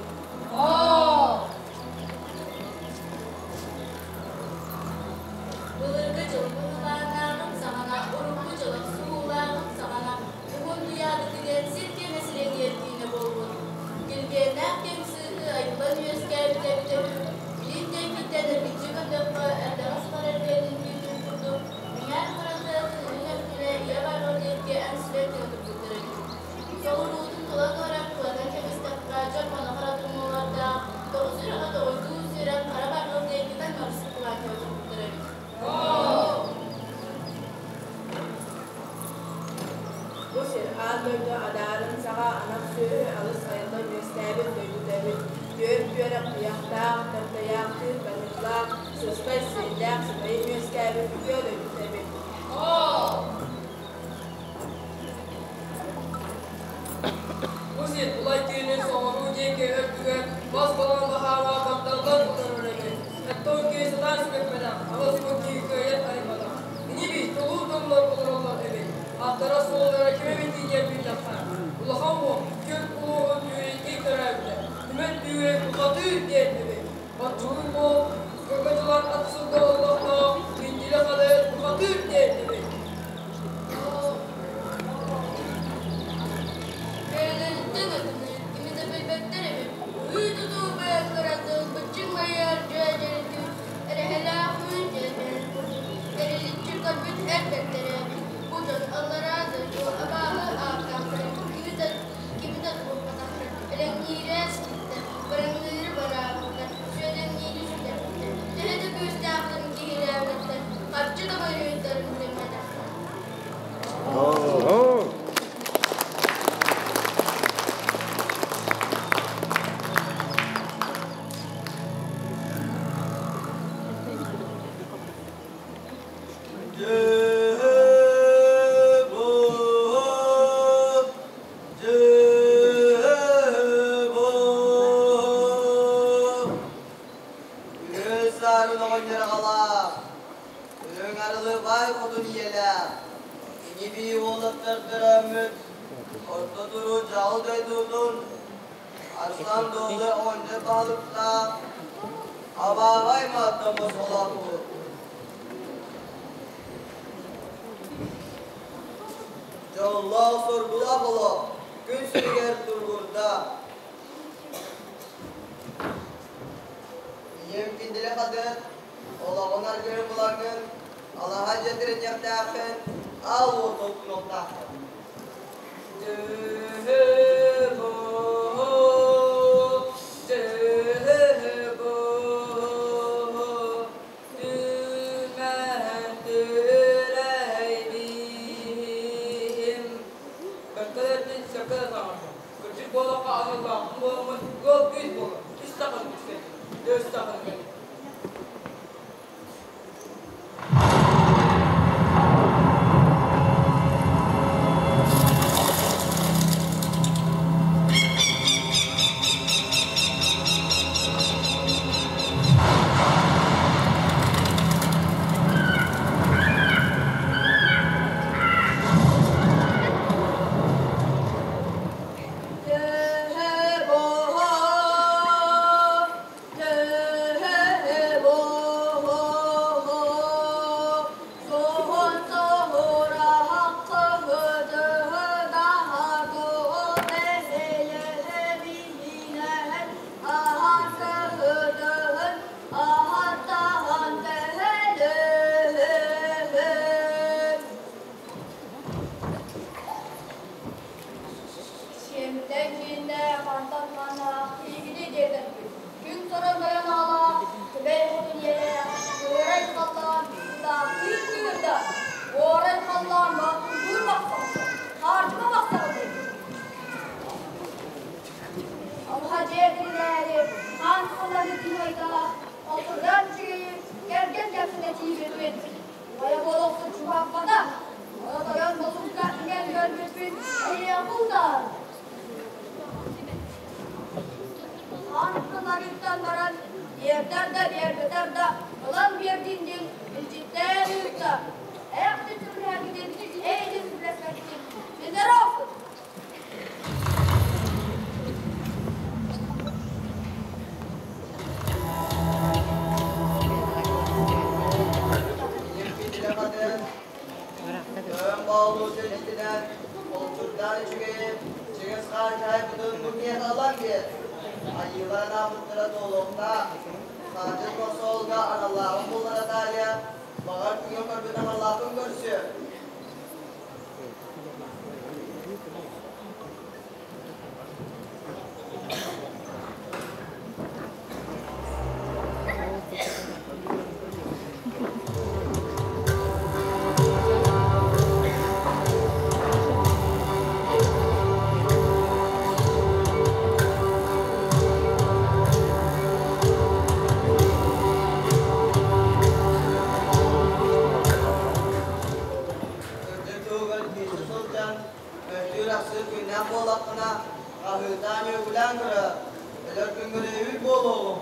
Былыргы дьыл быһылааннааҕын саҕана, урукку дьыл охсуһуулааҕын саҕана, уһун туйаадытыгар сир кэмэ сирэҥиэр киинэ буолбут. Килбиэннээх кэм сыыһы айыллан үөскээбитэ эбитэ үһү. Илин диэкиттэн эргиччи көрдөххө, эрдэҕэс хара эрбиэтин түүтүн курдук, миҥээн хара тыатын илин өттүнэ ийэ барҕа диэки эҥсилэр гына турбуттар эбит. Соҕуруутун тула туоран кылатан кэбистэххэ, дьон хоно-хара тумуулардаах, тоҕус үрэҕи тоҕойдуу сүүрэн хара барҕал диэки таҥнары суккулаан кэлэ турбуттар эбит. Бу сир аан дойду адаарын саҕа анах сүөһү алыс айыллан үөскээбит дойдута эбит. Түөрт түөрэх туйахтаах, тартайаахтыыр таныылаах, сыспай сиэллээх сытайын үөскээбит үтүө дойдута эбит. Бу сир Улай түүнүн соҕуруу диэки өттүгэр бас балаҕан баһааба багдаллан утарар эбит. Оттон киһи сатаан сүбэппэтэх, аҕыс уон киһи кыайан арыйбатах. Ини-бии толуу дьоннор олороллор эбит. Аттара суоллара ким эбитий диэн биллэххэ, улахан уол түөрт улууһун түүрүттүү төрөөбүтэ. Түмэн түүрэ бухатыыр диэн эбит. Оччугуй уол көкөчулар ат сылга олохтоох Киндилэ хады бухатыыр диэн эбит. Бэйэлэриттэн атыны кими да билбэттэр эбит. Уһуу-тутуу бэйэлэрэ тылбыччыҥ майыар дьүөдьэритин эрэһэлээх үүн дьиэлэрин курдук эриличчи көрбүт эр бэртэрэ эбит. Бу дьон аллараа дойду абааһы ааттаахтар, кими да кими да тулуппатахтар, элэҥниирэ сититтэр, бараҥныыры бараабыттар, сүөдэҥниири сүтэрбиттэр. Төһө да күүстээхтэрин киһилээбэттэр, харчы да бойуйдарын билиммэтэхтэр. Саарын оҕонньор аҕалаах, үрүҥ арылы баай хотун ийэлээх, ини-бии уолаттар төрөөммүт, орто туруу дьаҕыл дойдутун Арслан Дуолу оҕонньор баһылыктаах, абааһы аймаҕыттан босхолооппут. Дьоллоох-соргулаах олох күн сиригэр туругурда. Ийэм кинилэри хатын, олоҕун аргыһын булаҥҥын, алаһа дьиэ тэриниэхтээххин, аал уоту отунуохтааххын. Биэрдэр да, биэрбэтэр да, ылан биэрдин диэн илдьиттээн ыытта. Ээх сөбүлэһэргитин, эйигин сөбүлэспэккитин билэр охсун. Тойон Боолуу сэлиитинэн олчурдаан үчүгэйи Чыҥыс Хаан дьаһайбытын бу киэһэ ылан биэр. Айыылар анаабыттара туолуохтаах. Хаадьын Мохсоҕолго аналлааҕын буллара таарыйа, баҕар күҥҥэ көрбүт аналлаахпын көрсүө. Кырдьык туһугар киирсэ сылдьан, мөлтүүр-ахсыыр күннээх буоллаххына, хаһыытаан үөгүлээн көрөөр, өлөр күҥҥэр өйүүр буолуоҕуҥ.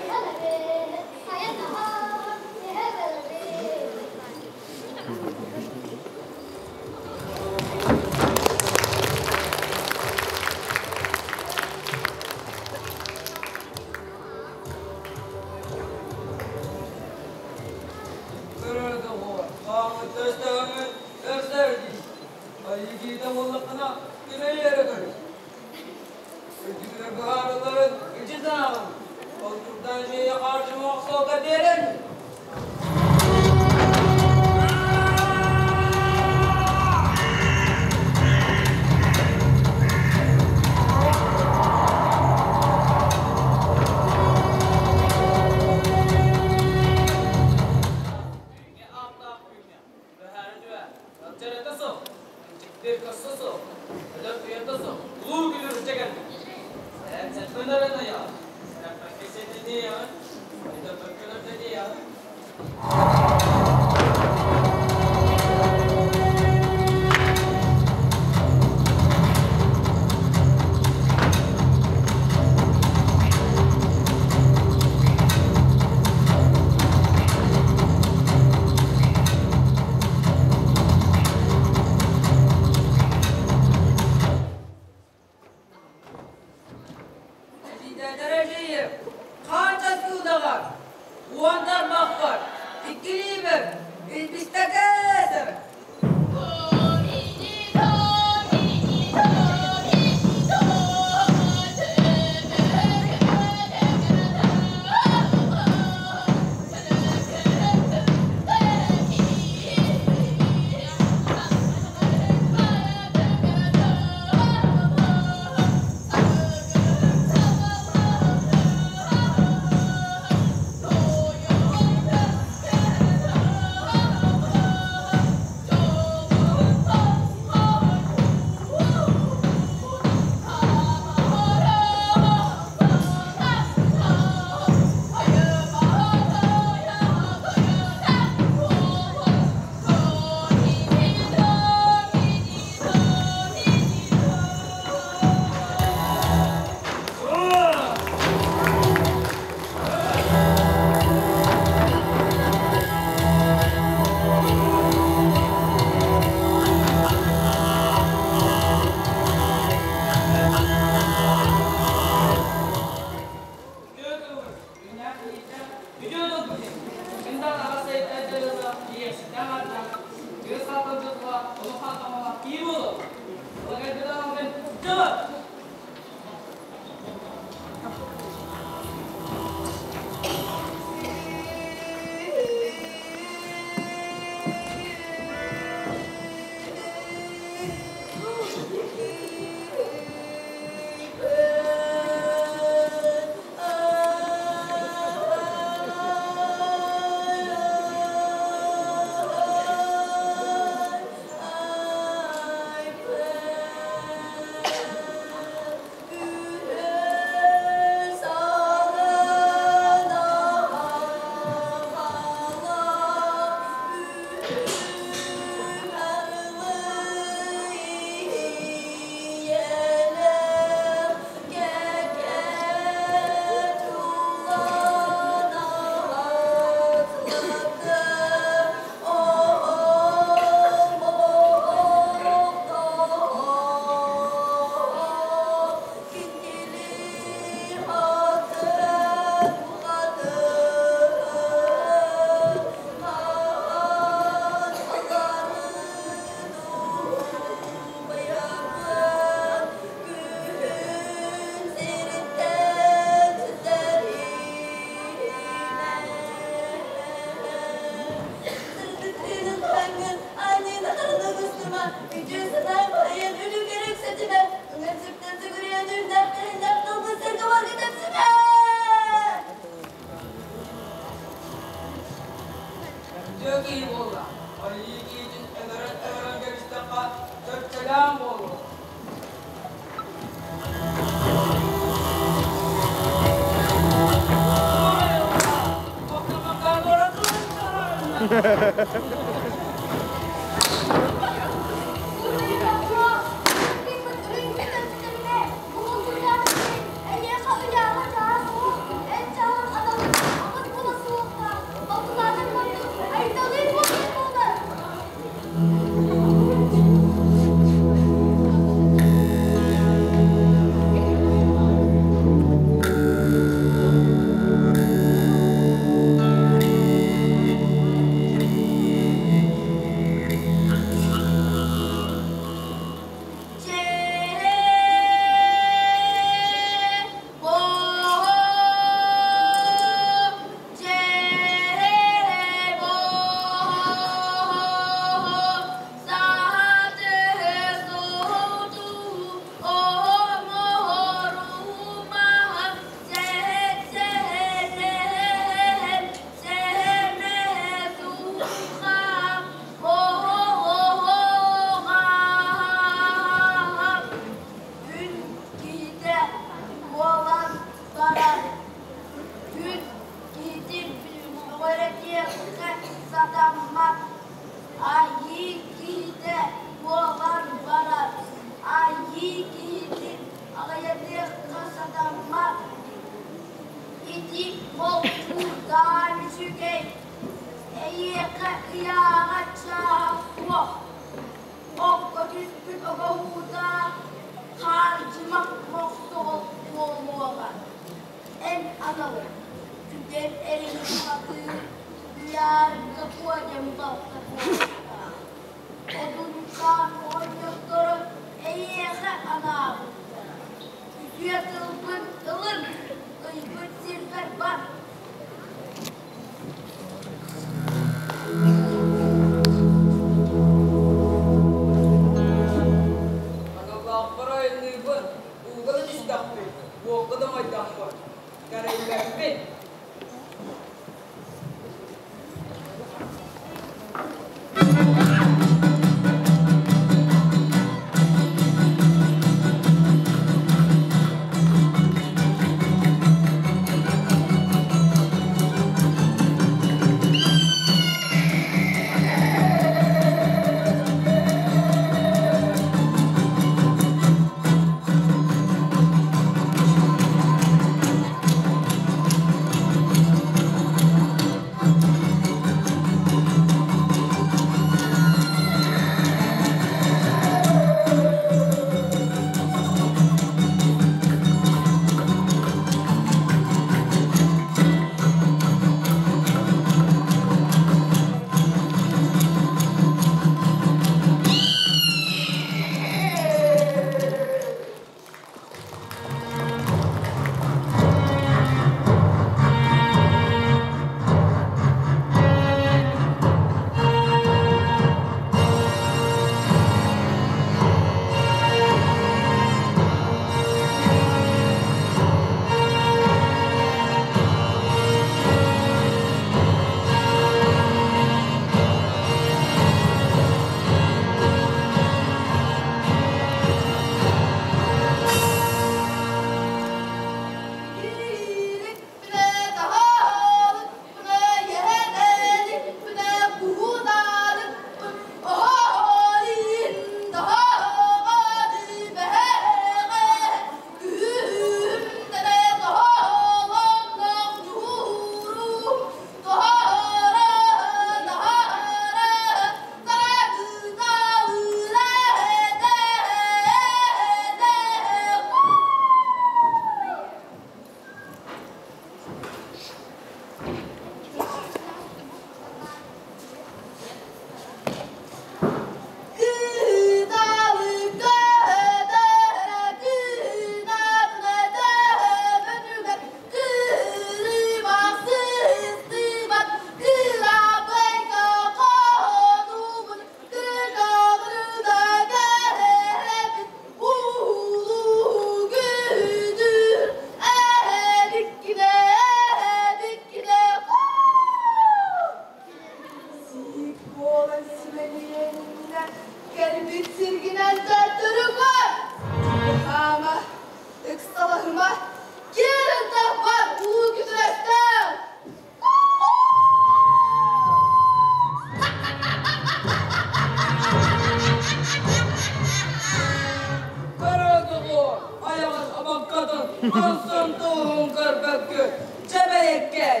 Хорсун туһун көрбөккүт, чэбэйэккэй!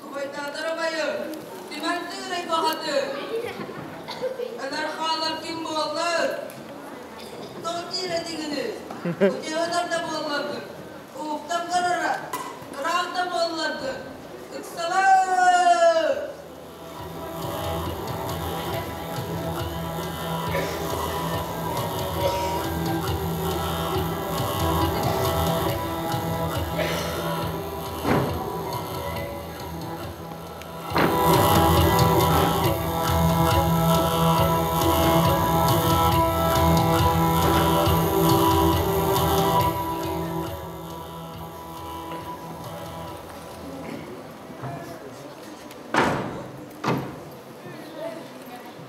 Убайдаатар убайым, Түмэн тыырай баҕаты, Өлөр хаалар ким буоллар? Тоҕо диир этиҥиний? Утуйар да буолларгын, уһуктан көрөрө, ыраах да буолларгын, ыксалаа!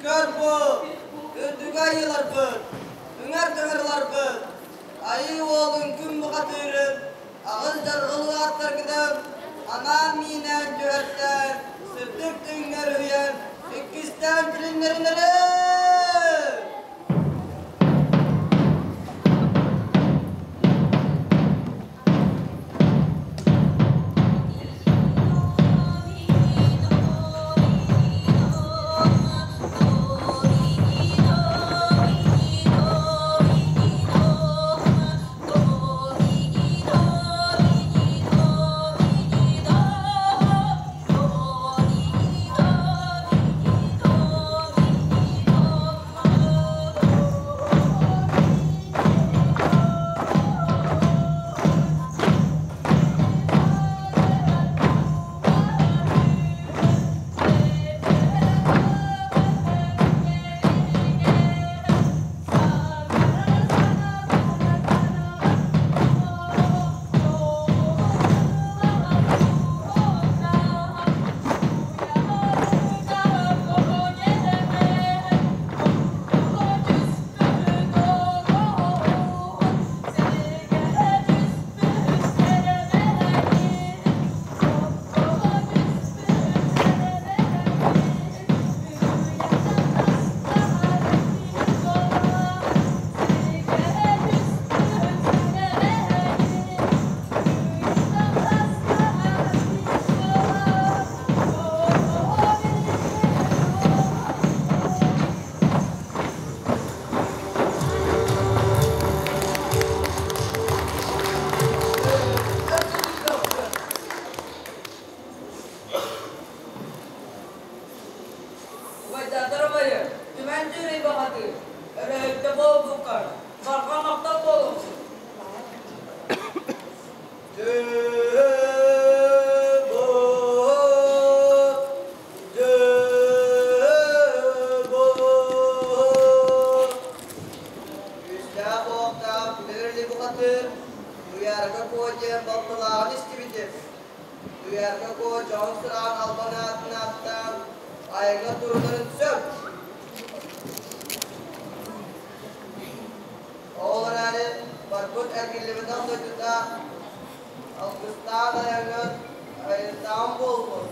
Көр бу, үрдүгэ айыыларбыт, үҥэр тыҥырыларбыт, айыы уолун күн бухатыырын, аҕыс дьарҕылыы аттаргытын анаан миинээн түһэртээн, сырдык тыыҥҥар үһүйэн, иккистээн тилиннэринэрин! Убайдаатар убайым, Түмэн түүрэй баҕатыы, өрөһүттэ буолбуккар, барҕа махтал буолуохсун! Дьэ-бо, дьэ-бо. Күүстээх уохтаах билэр бухатыыр, Туйаарга Куо диэн балтылааҕын истибитим. Туйаарга Куо дьоһун сураҕын албан аатын ааттаан, айаҥҥа турунарын сөп. Ол эрээри барбыт эргиллибэтэх дойдута алгыстаах айаҥҥыт айаннаан буолбут.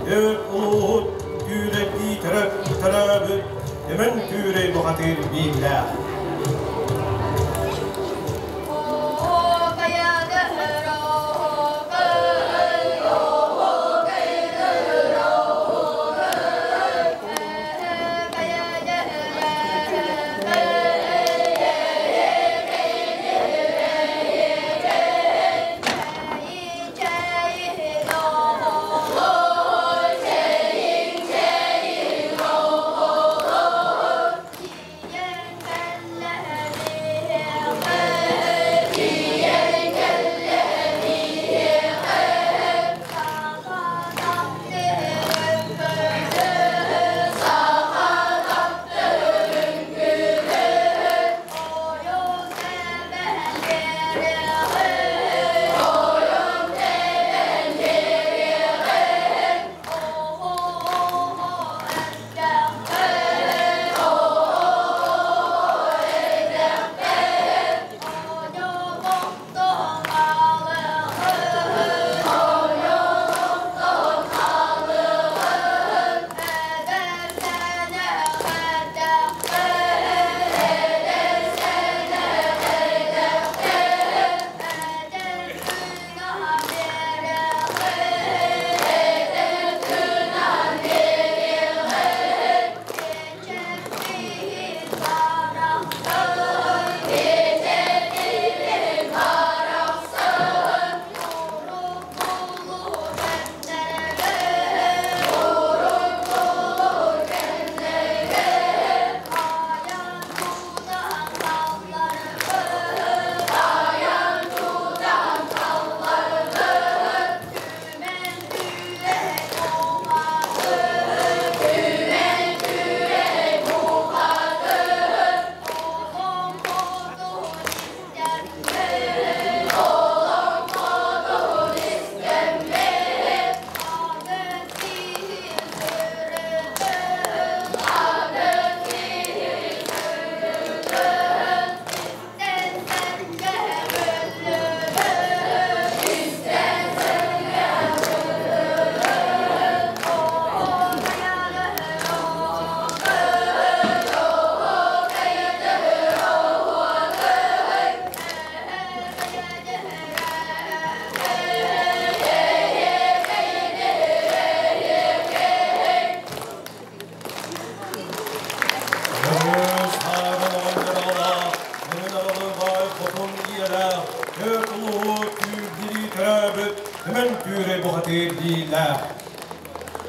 Өр улууһут түүрэйдии төрөөбүт Түмэн Түүрэй бухатыыр бииллээх.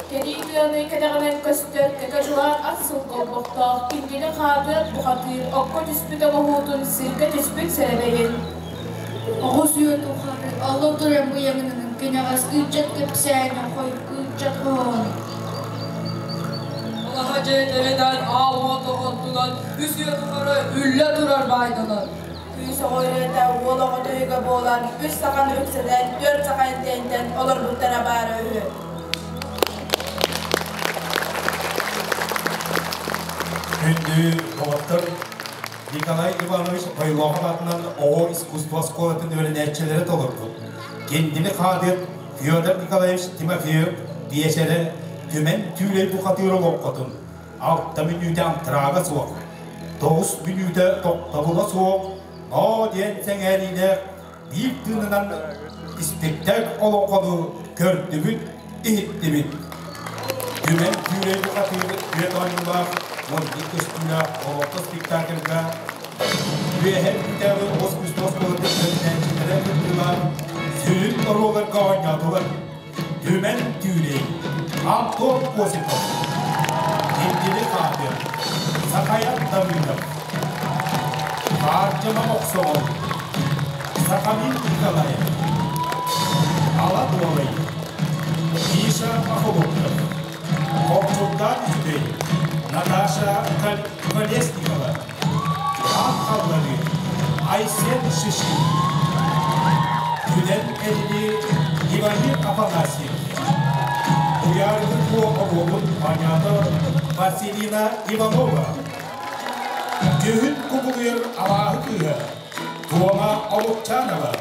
Кэрии тыаны кэтэҕинэн көстөр кэкэ дьулаан ат сылгы олбохтоох, кинини хаатыат бухатыыр, окко түспүт оҥоһуутун, сиргэ түспүт сэрэбэйин. Оҕус үөн тухары алла туран быйаҥынын кэнэҕэс ыччат кэпсээнэ хойукку ыччат хоһооно. Алаһа дьиэтэринэн аал уот оҕотунан үс үйэ тухары үллэ турар баайданар. Кыыс оҕо ырыата уол оҕо тойуга буолан үс саханы үксэтэн, түөрт саха энтиэнтэн олорбуттара баара үһү. Күндү доҕоттор, Николай Иванович Бойлоохов аатынан оҕо искусство оскуолатын үөрэнээччилэрэ толорбут. Кинини хаадыт Федор Николаевич Тимофеев биэчэрэ Түмэн Түүрэй бухатыыр олоҥхотун алта мүнүүтэ антрага суох, тоҕус мүнүүтэ тохтобула суох ноо диэн сэҥээриилээх биир тыынынан испиктээк олоҥхону көрдүбүт, иһиттибит. Түмэн Түүрэй бухатыыр түөрт оонньуулаах уон биир көстүүлээх олоҥхо спектакльга Үөһээ Бүлүүтээҕи оҕус искусство оскуолатын үөрэнээччилэрэ кыттыылаах сүрүн оруолларга оонньоотулар. Түмэн Түүрэй, Антон Осипов, Киндили Хаатыр, Сахаян Давыдов, Хаардьама Мохсоҕол, Сахамин Николаев, Ала Дуолай, Миша Охлопков, Хомчурдаан Үчүгэй, Наташа Колесникова, Аан Халлары, Айсен Шишкин, Күнэн Эрили, Ивамир Афанасьев, Туйааргын Куо оруолун оонньоото Василина Иванова, Күһүн кубулуйар абааһы кыыһа Туома Олукчанова,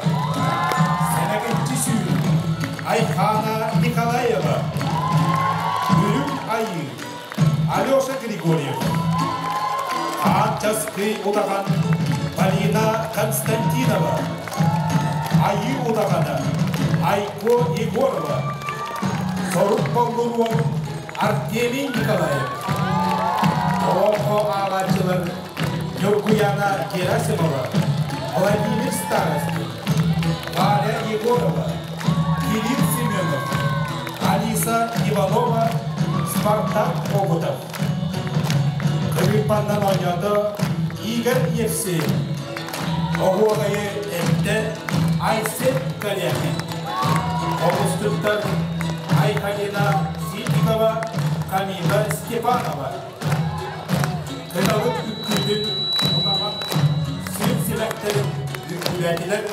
Сэмэкэнчи Сүүр, Айхаана Николаева, Алеша Григорьев. Хаан Часкый удаҕан Полина Константинова. Айыы удаҕана Айко Егорова. Сорук Боллуруон Артемий Николаев. Олоҥхо ааҕааччылар Ньургуяна Герасимова, Владимир Старостин, Варя Егорова, Кирилл Семенов, Алиса Иванова, Спартак Хоботов. Кырыыппаннан оонньоото Игорь Евсеев. Оһуохайы эттэ Айсен Корякин. Оҕустуттар Айхалина Ситникова, Камила Степанова. Кыталык үккүүтүн удаҕан сир силэктэрин үккүүлээтилэр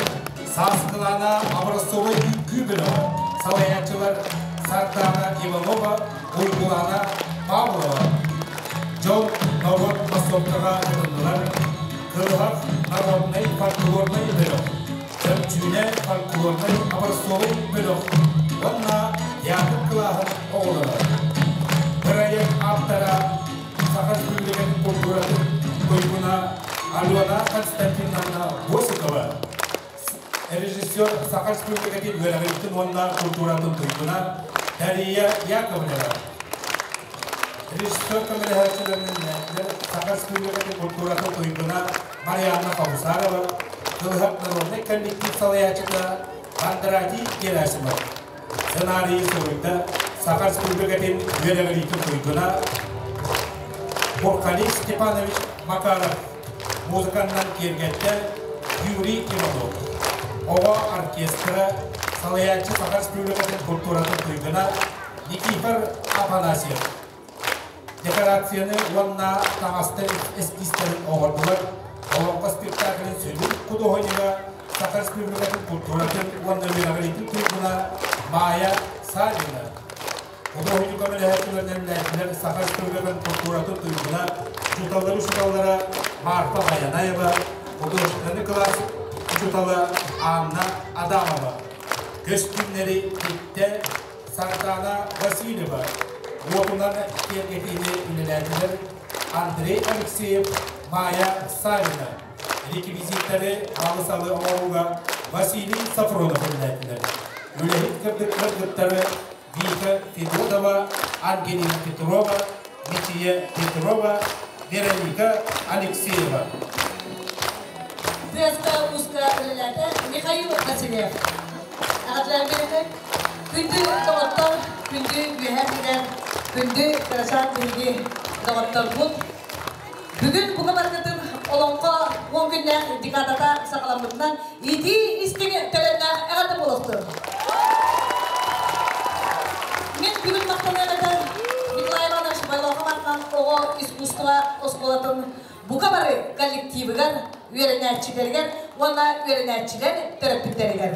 Сааскылаана образцовай үҥкүү бөлөҕө салайааччылар Сардаана Иванова, Уйгулаана Павлова. Дьон норуот массовкаҕа кытыннылар. Кылыһах народнай фольклорнай бөлөх, Чөмчүүнэ фольклорнай образцовай бөлөх уонна театр кылааһын оҕолоро. Бырайыак ааптара Саха Республикатын култууратын туйгуна Алена Константиновна Босикова, режиссер Саха Республикатын үөрэҕириитин уонна култууратын туйгуна Дария Яковлева, режиссер көмөлөһөөччүлэринэн Саха Республикатын култууратын туйгуна Марианна Хабусарова, Кылыһах народнай коллектив салайааччыта Кондратий Герасимов. Сценарийы суруйда Саха Республикатын үөрэҕириитин туйгуна Бурхалей Степанович Макаров, музыканнан киэргэттэ Юрий Иванов. Оҕо оркестра салайааччы Саха Республикатын культуратын туйгуна Никифор Афанасьев. Декорацияны уонна таҥастар эскизтэрин оҥордулар. Олоҥхо спектаклын сүрүн худуоһунньуга Саха Республикатын культуратын уонна үөрэҕириитин туйгуна Майя Савина. Худуоһунньук көмөлөһөөччүлэринэн Саха Республикатын культуратын туйгуна учууталлары учууталлара Марфа Баянаева, художественный класс учуутала Анна Адамова. Көстүүмнэри тиктэ Сардана Васильева, уотунан киэргэтиини үлэлээтилэр Андрей Алексеев, Майя Савина. Реквизиттэри малы-салы оҥорууга Василий Сафронов үлэлээтилэр. Үлэһит кыргыттары Вика Федотова, Ангелина Петрова, Мичия Петрова, Вероника Алексеева. Тыаска ууска үлэлээтэ Михаил Васильев. Аҕатларга күндү доҕоттор, күндү үөһээ билэр, күндү кырачаан биһиги доҕотторбут. Бүгүн бука баргытын олоҥхо 10 күннээх декадата саҕаламмытынан итии истиҥ төлөннөөх эҕэрдэ буолуохтун. Мин бүгүн махтаныам этэ Николай Иванович Байлауха аатынан оҕо искусство оскуолатын бука бары коллективыгар, үөрэнээччилэригэр уонна үөрэнээччилэр төрөппүттэригэр.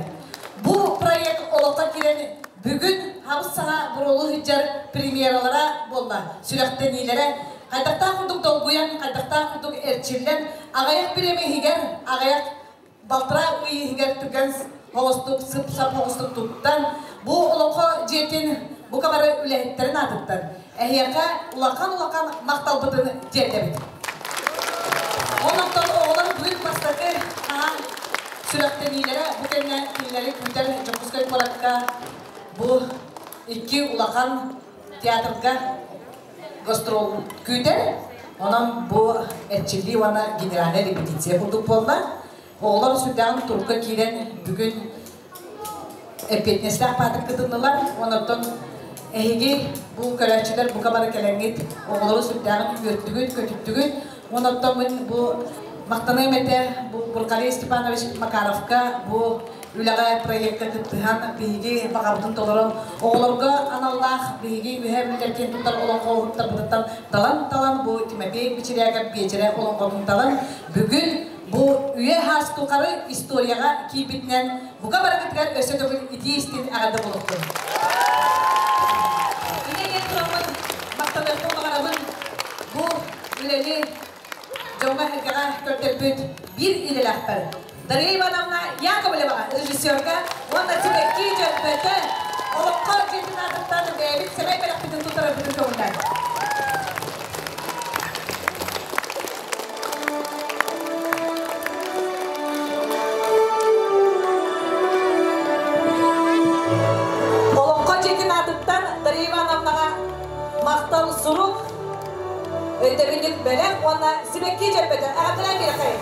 Бу проект олоххо киирэн бүгүн хабыс-саҥа буруолу сылдьар премьералара буолла, сүрэхтэниилэрэ хайдахтаах курдук долгуйан, хайдахтаах курдук эрчиллэн, аҕыйах бириэмэ иһигэр, аҕыйах балтараа ый иһигэр түргэн оҕустук, сып-сап оҕустук туттан, бу олоҥхо дьиэтин бука бары үлэһиттэрин аатыттан эһиэхэ улахан-улахан махталбытын тиэрдэбит. Онон оҕолор бүгүн бастакы хаһан сүрэхтэниилэрэ бу кэннэ кинилэри күүтэр Дьокуускай куоракка бу икки улахан театрга гастрол күүтэр. Онон бу эрчиллии уонна генеральная репетиция курдук буолла. Оҕолор сүрдээҕин турукка киирэн бүгүн эппиэтинэстээх баатыр кытыннылар. Онон эһиги бу көрөөччүлэр бука бары кэлэҥҥит оҕолору сүрдээҕин үөртүгүт, көтүттүгүт. Онон мин бу махтаныам этэ бу Бурхалей Степанович Макаровка бу үлэҕэ проекка кыттыһан биһиги баҕабытын толорон оҕолорго аналлаах биһиги үһэ бүлэркин туттар олоҥхоһуттарбытыттан талан-талан бу Тимофей Бичирээкэп биэчэрэ олоҥхотун талан бүгүн бу үйэ хаас тухары историяҕа киирбитинэн бука барыгытыгар өссө төгүл итии истин эҕэрдэ буолуохтун. Инньэ тураммын махтаныахпын баҕарабын бу үлэни дьоҥҥо-сэргэҕэ көрдөрбүт биир идэлээхпэр Дария Ивановна Яковлеваҕа режиссерга уонна сибэкки дьөрбөтө олоххо дьиэтин аатыттан бэйэбит сэмэй бэлэхпитин туттарарбытын көҥүллээн. сурук, өйдөбүнньүк бэлэх уонна сибэкки дьөрбөтө. Эҕэрдэлээн биэрэхэйин.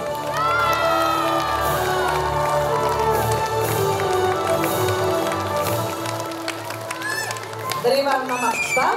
Дарья Ивановна махтал.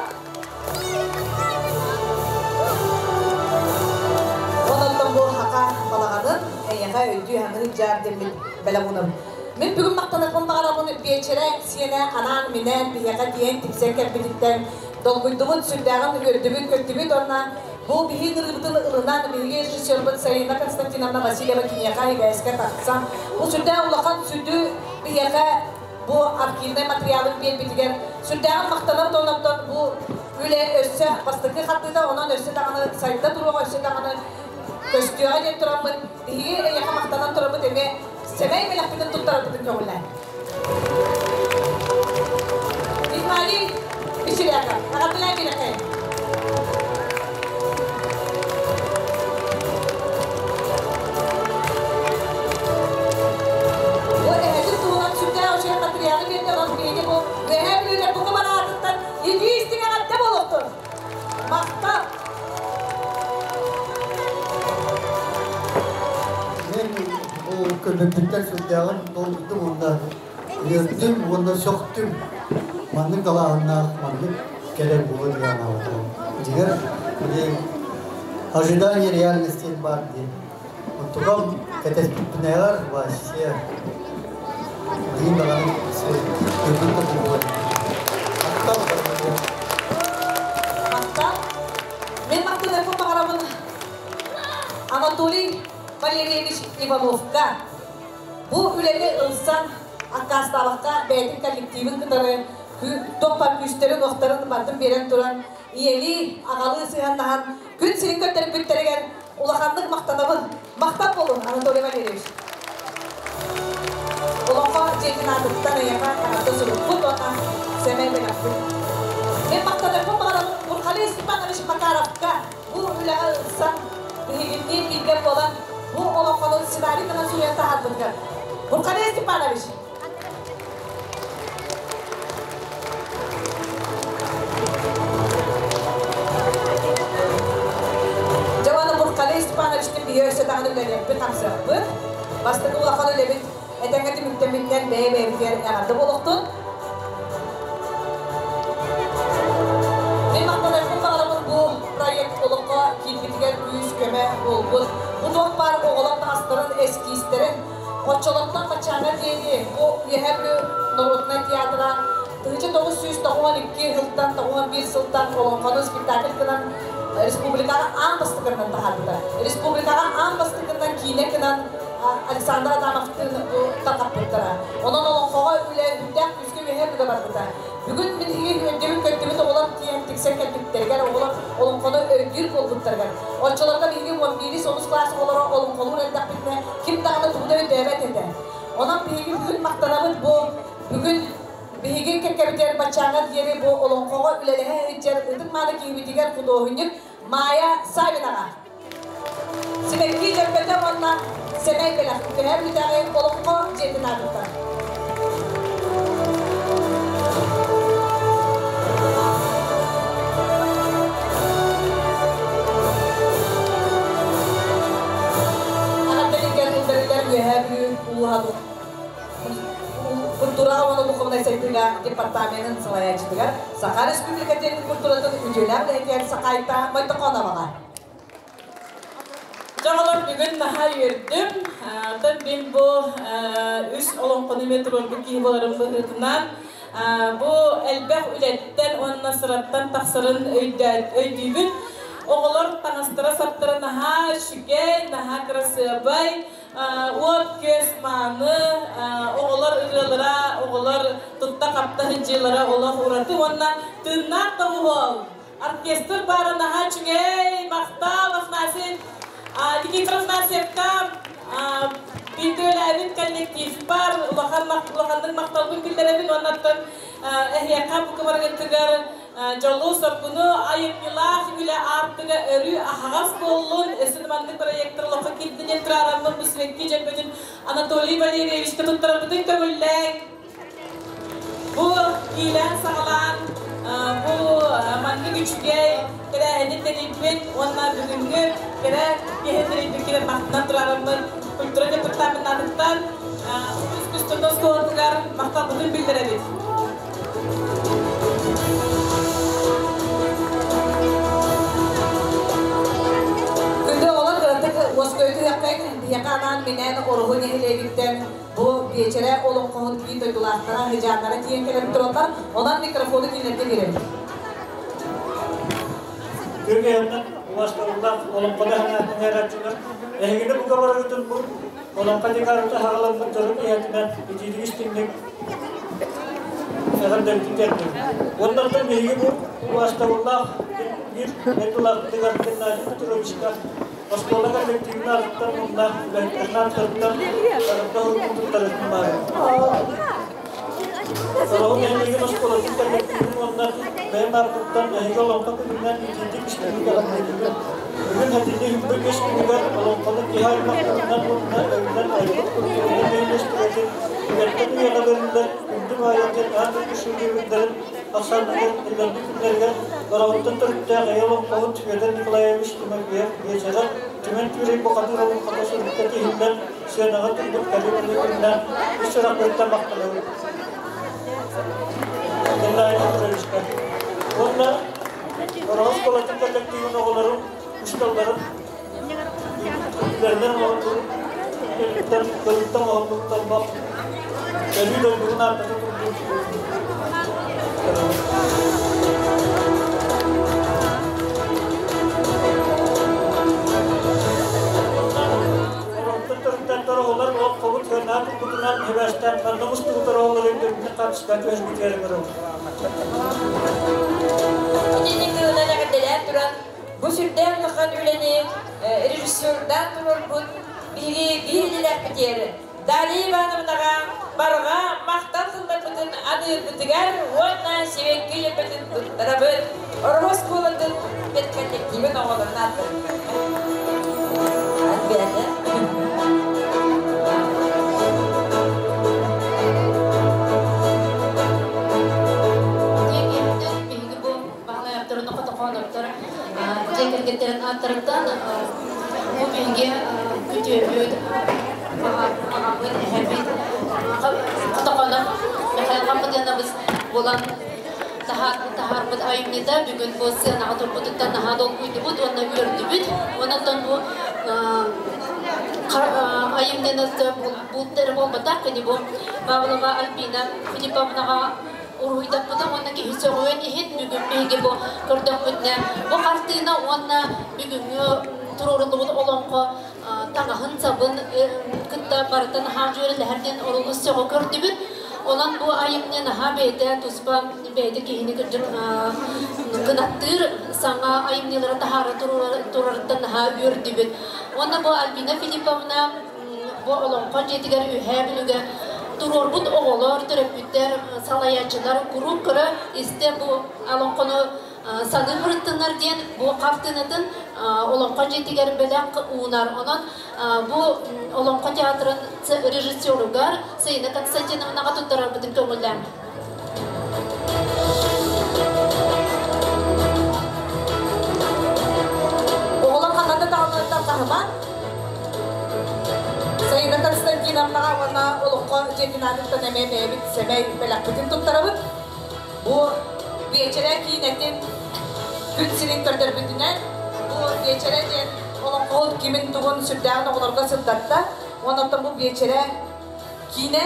Онон бу хака балаҕанын эйиэхэ өйдүү хаҥыы дьаар диэммит бэлэх уунабын. Мин бүгүн махтаныахпын баҕарабын биэчэрэ сиэнэ анаан-минээн биһиэхэ тиийэн тиксэн кэлбититтэн долгуйдубут, сүрдээҕин үөрдүбүт-көттүбүт уонна бу биһиги ырыыбытын ылынан биһиги режиссербут Сарина Константиновна Васильева киниэхэ ибээскэ тахсан бу сүрдээх улахан сүдү биһиэхэ бу архивнай материалын биэрбитигэр сүрдээҕин махтанабыт. Онон бу үлэ өссө бастакы хардыыта, онон өссө даҕаны сайда туруоҕа, өссө даҕаны көстүөҕэ диэн тураммыт, биһиги эйиэхэ махтанан турабыт, эмиэ сэмэй бэлэхпитин туттарарбытын көҕүлээн. Виталий Мещеряков, эҕэрдэлээн биэрэххэй. Бу эһэтин туһунан сүрдээх үчүгэй материалы биэрдэ, онон биһиги бу Үөһээ Бүлүүлэр бука бараатыттан илии истиҥ эҕэрдэ буолуохтун! Махтал! Мен бу көрбүппүттэн сүрдээҕин долгуйдум уонна үөрдүм уонна сөхтүм. Маннык далааһыннаах, маннык кэлэр буолуо диэн анаабатым. Дьиҥэр, били ожидание реальности баар диэн. Оттукам кэтэспиппинээҕэр вообще билигин даҕаны көрбүт да буолуо. Махтал! Махтал! Мен махтаныахпын баҕарабын Анатолий Валерьевич Ивановка. Бу үлэни ылсан аккаастаабакка бэйэтин коллективын кытары туох күүстэрин-уохтарын барытын биэрэн туран ийэлии, аҕалыы сыһыаннаһан күн сирин көрдөрбүттэригэр улаханнык махтанабын. Махтал буолун, Анатолий Валерьевич. Олоҥхо дьиэтин аатыттан эйиэхэ эҕэрдэ сурукпут уонна сэмэй бэлэхпит. Мен махтанарбын баҕарабын Бурхалей Степанович Макаровка бу үлэҕэ ылсан, биһигинниин бииргэ буолан бу олоҥхону сценарий гынан суруйан таһаарбытыгар. Бурхалей Степанович! Дьэ Бурхалей Степановичтын биһи өссө даҕаны үлэлиэхпит-хамсыахпыт. Бастакы улахан үлэбит этэҥҥэ түмүктэммитинэн бэйэ-бэйэбитигэр эҕэрдэ буолуохтун. Мин махтанарбын баҕарабын бу проект олоххо киирбитигэр күүс-көмө буолбут. Бу туох баар оҕолор таҥастарын, эскизтэрин оччолортон баччааҥҥа диэри бу Үөһээ Бүлүү норуодунай театра 1992 сылтан 91 сылтан олоҥхону спектакль гынан республикаҕа аан бастакынан таһаарбыта. Республикаҕа аан бастакынан киинэ гынан Александр Адамовтыын бу тарҕаппыттара. Онон олоҥхоҕо үлэ үрдээх күүскэ үөһээ бүгэ барбыта. Бүгүн биһиги үөрдүбүт көттүбүт оҕолор тиийэн тиксэн кэлбиттэригэр, оҕолор олоҥхону өйдүүр буолбуттарыгар. Оччолорго биһиги 11 онус кылаас оҕолоро олоҥхолуур эрдэхпитинэ ким даҕаны тугу да өйдөөбөт этэ. Онон биһиги бүгүн махтанабыт бу бүгүн биһиги кэккэбитигэр баччааҥҥа диэри бу олоҥхоҕо үлэлэһэ сылдьар ытык-мааны киһибитигэр худуоһунньук Майя Савинаҕа. Сибэкки дьөрбөтө уонна сэмэй бэлэх Үөһээ Бүлүүтээҕи олоҥхо дьиэтин аатыттан. Эҕэрдэлииргэр тылларыгар Үөһээ Бүлүү улууһа культураҕа уонна духовнай сайдыыга департаменын салайааччытыгар Саха Республикатын культуратын үтүөлээх үлэһитигэр Сахаайта Мойтохоноваҕа. Дьэ оҕолор, бүгүн наһаа үөрдүм. Оттон мин бу үс олоҥхону эмиэ туруорбут киһи буоларым быһыытынан бу элбэх үлэттэн уонна сыраттан тахсарын өйдүүбүн. Оҕолор таҥастара-саптара наһаа үчүгэй, наһаа кырасыабай, уот-күөс мааны, оҕолор ырыалара, оҕолор тутта-хапта сылдьыылара олох ураты уонна тыыннаах доҕуһуол. Оркестр баара наһаа үчүгэй, махтал Афанасий Никифор Афанасьевка, бииргэ үлэлээбит коллективпар улахан улаханнык махталбын биллэрэбин уонна оттон эһиэхэ бу кыбарыгытыгар дьолу-соргуну, айымньылаах үлэ аартыга өрүү аһаҕас буоллун, өссө да маннык проектор олоххо киирдин диэн тураараммын бу сибэкки дьөрбөтүн Анатолий Валерьевичка туттарарбытын көҥүллээҥ. Бу киилээн саҕалаан, бу маннык үчүгэй тэрийбит уонна бүгүҥҥү кэрэ киэһэ тэрийбиккитин махтанан турараммын культура департаментыттан искусство оскуолатыгар махталбытын биллэрэбит. Күндү оҕолор кыратык уоскуйа түһүөххэйин, биһиэхэ анаан минээн Ороһу нэһилиэгиттэн бу биэчэрэ олоҥхоһут биир дойдулаахтара, хыдьааннара тиийэн кэлэн тураллар. Онон микрофону кинилэргэ биэрэбит. Түргэннэн убастабыллаах олоҥхону эҥээрээччилэр, эһигини бука барыгытын бу олоҥхо декадата хаҕаламмыт дьоро киэһэтинэн итиитик истиҥник эҕэрдэбитин тиэрдэбит. Уоннартан биһиги бу убастабыллаах биир дойдулаахпытыгар Геннадий Петровичка оскуола коллективин аатыттан уонна үлэһиттэрин ааттарыттан эҕэрдэ уругун туттарыахпын баҕарабын. Сороҕун нэһилиэгин оскуолатын коллективин уонна бэйэм ааппыттан эһиги олоҥхо күнүнэн итиитик истиҥник эҕэрдэлиибин. Бүгүн хатыны үһүбүт үс күнүгэр олоҥхону киһи аймах тылынан уонна өйүнэн айбыт культурнай нэһилиэстибэтин үйэттэн үйэҕэ бэриллэр күндү баайа диэн аан дойду шедеврдэрин ахсааныгар иллэрбит күннэригэр Бороҕоттон төрүттээх эйэ олоҥхоһут Федор Николаевич Тимофеев биэчэрэ Түмэн Түүрэй бухатыыр олоҥхото сурукка тиһиллэн сыанаҕа турбут кэлин күннээн үс сүрэхпиттэн махтанабын. Геннадий Петровичка. Уонна Бороҕон оскуолатын коллективын оҕолорун, учууталларын үлэлэринэн оҥорбут, кылыттан оҥорбут толбох өрүү дойдубун ааттата турбут. Оҕолор олоххобут сыанаан турбутунан хибээстээн манна мустубут оҕолор өйдөрбүтүн хаачыстыбан түһэрбитигэр ыҥырабыт. Итинник тылынан эҕэрдэлээн туран, бу сүрдээх улахан үлэни режиссердаан туруорбут биһиги биир идэлээхпитигэр Дарья Ивановнаҕа барҕа махтал тылларбытын аныырбытыгар уонна сибэкки дьөппөтүн туттарабыт. Ороһу оскуолатын педколлективын оҕолорун ааттарыгар. Биһиги бу баһылайаптарын хотохооноптор дьиэ кэргэттэрин ааттарыттан бу биһиги күтүөбүт, аҕабыт, эһэбит Хотохоонов Михаил Хампытыанабыс буолан таһаарбыт айымньыта бүгүн бу сыанаҕа турбутуттан наһаа долгуйдубут уонна үөрдүбүт. Онон бу айымньыны бултары буолбатах, кини бу Павлова Альбина Филипповнаҕа уруһуйдаппыта уонна киһи сөҕүөн иһин бүгүн биһиги бу көрдөхпүтүнэ бу хартыына уонна бүгүҥҥү туруоруллубут олоҥхо таҥаһын-сабын кытта барыта наһаа дьүөрэлэһэр диэн олус сөҕө көрдүбүт. Онон бу айымньы наһаа бэйэтэ туспа бэйэтэ киһини кырдьык кынаттыыр саҥа айымньылары таһаара турарыттан наһаа үөрдүбүт. Уонна бу Альбина Филипповна бу олоҥхо дьиэтигэр Үөһээ Бүлүүгэ туруорбут оҕолор, төрөппүттэр, салайааччылар куруук көрө истэ бу олоҥхону саныы сырыттыннар диэн бу хартыынатын олоҥхо дьиэтигэр бэлэх уунар. Онон бу олоҥхо театрын режиссеругар Саина Константиновнаҕа туттарарбытын көҥүллээҥ. Оҕолор ханна да даҕаны таһыман Саина Константиновнаҕа уонна олоҥхо дьиэтин аатыттан эмиэ бэйэбит сэмэй бэлэхпитин туттарабыт. Бу биэчэрэ киинэтин күн сирин көрдөрбүтүнэн, бу биэчэрэ диэн олоҥхоһут кимин-тугун сүрдээҕин оҕолорго сырдатта. Уонна оттон бу биэчэрэ киинэ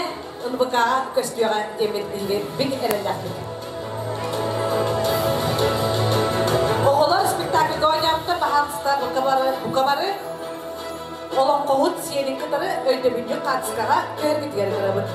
НВК-ҕа көстүөҕэ диэммит биһиги бик эрэллээхпит. Оҕолор спектакльга оонньообуттар, баһаалыста бука бары, бука бары олоҥхоһут сиэнин кытары өйдөбүнньүк хаартыскаҕа түһэрбитигэр ыҥырабыт.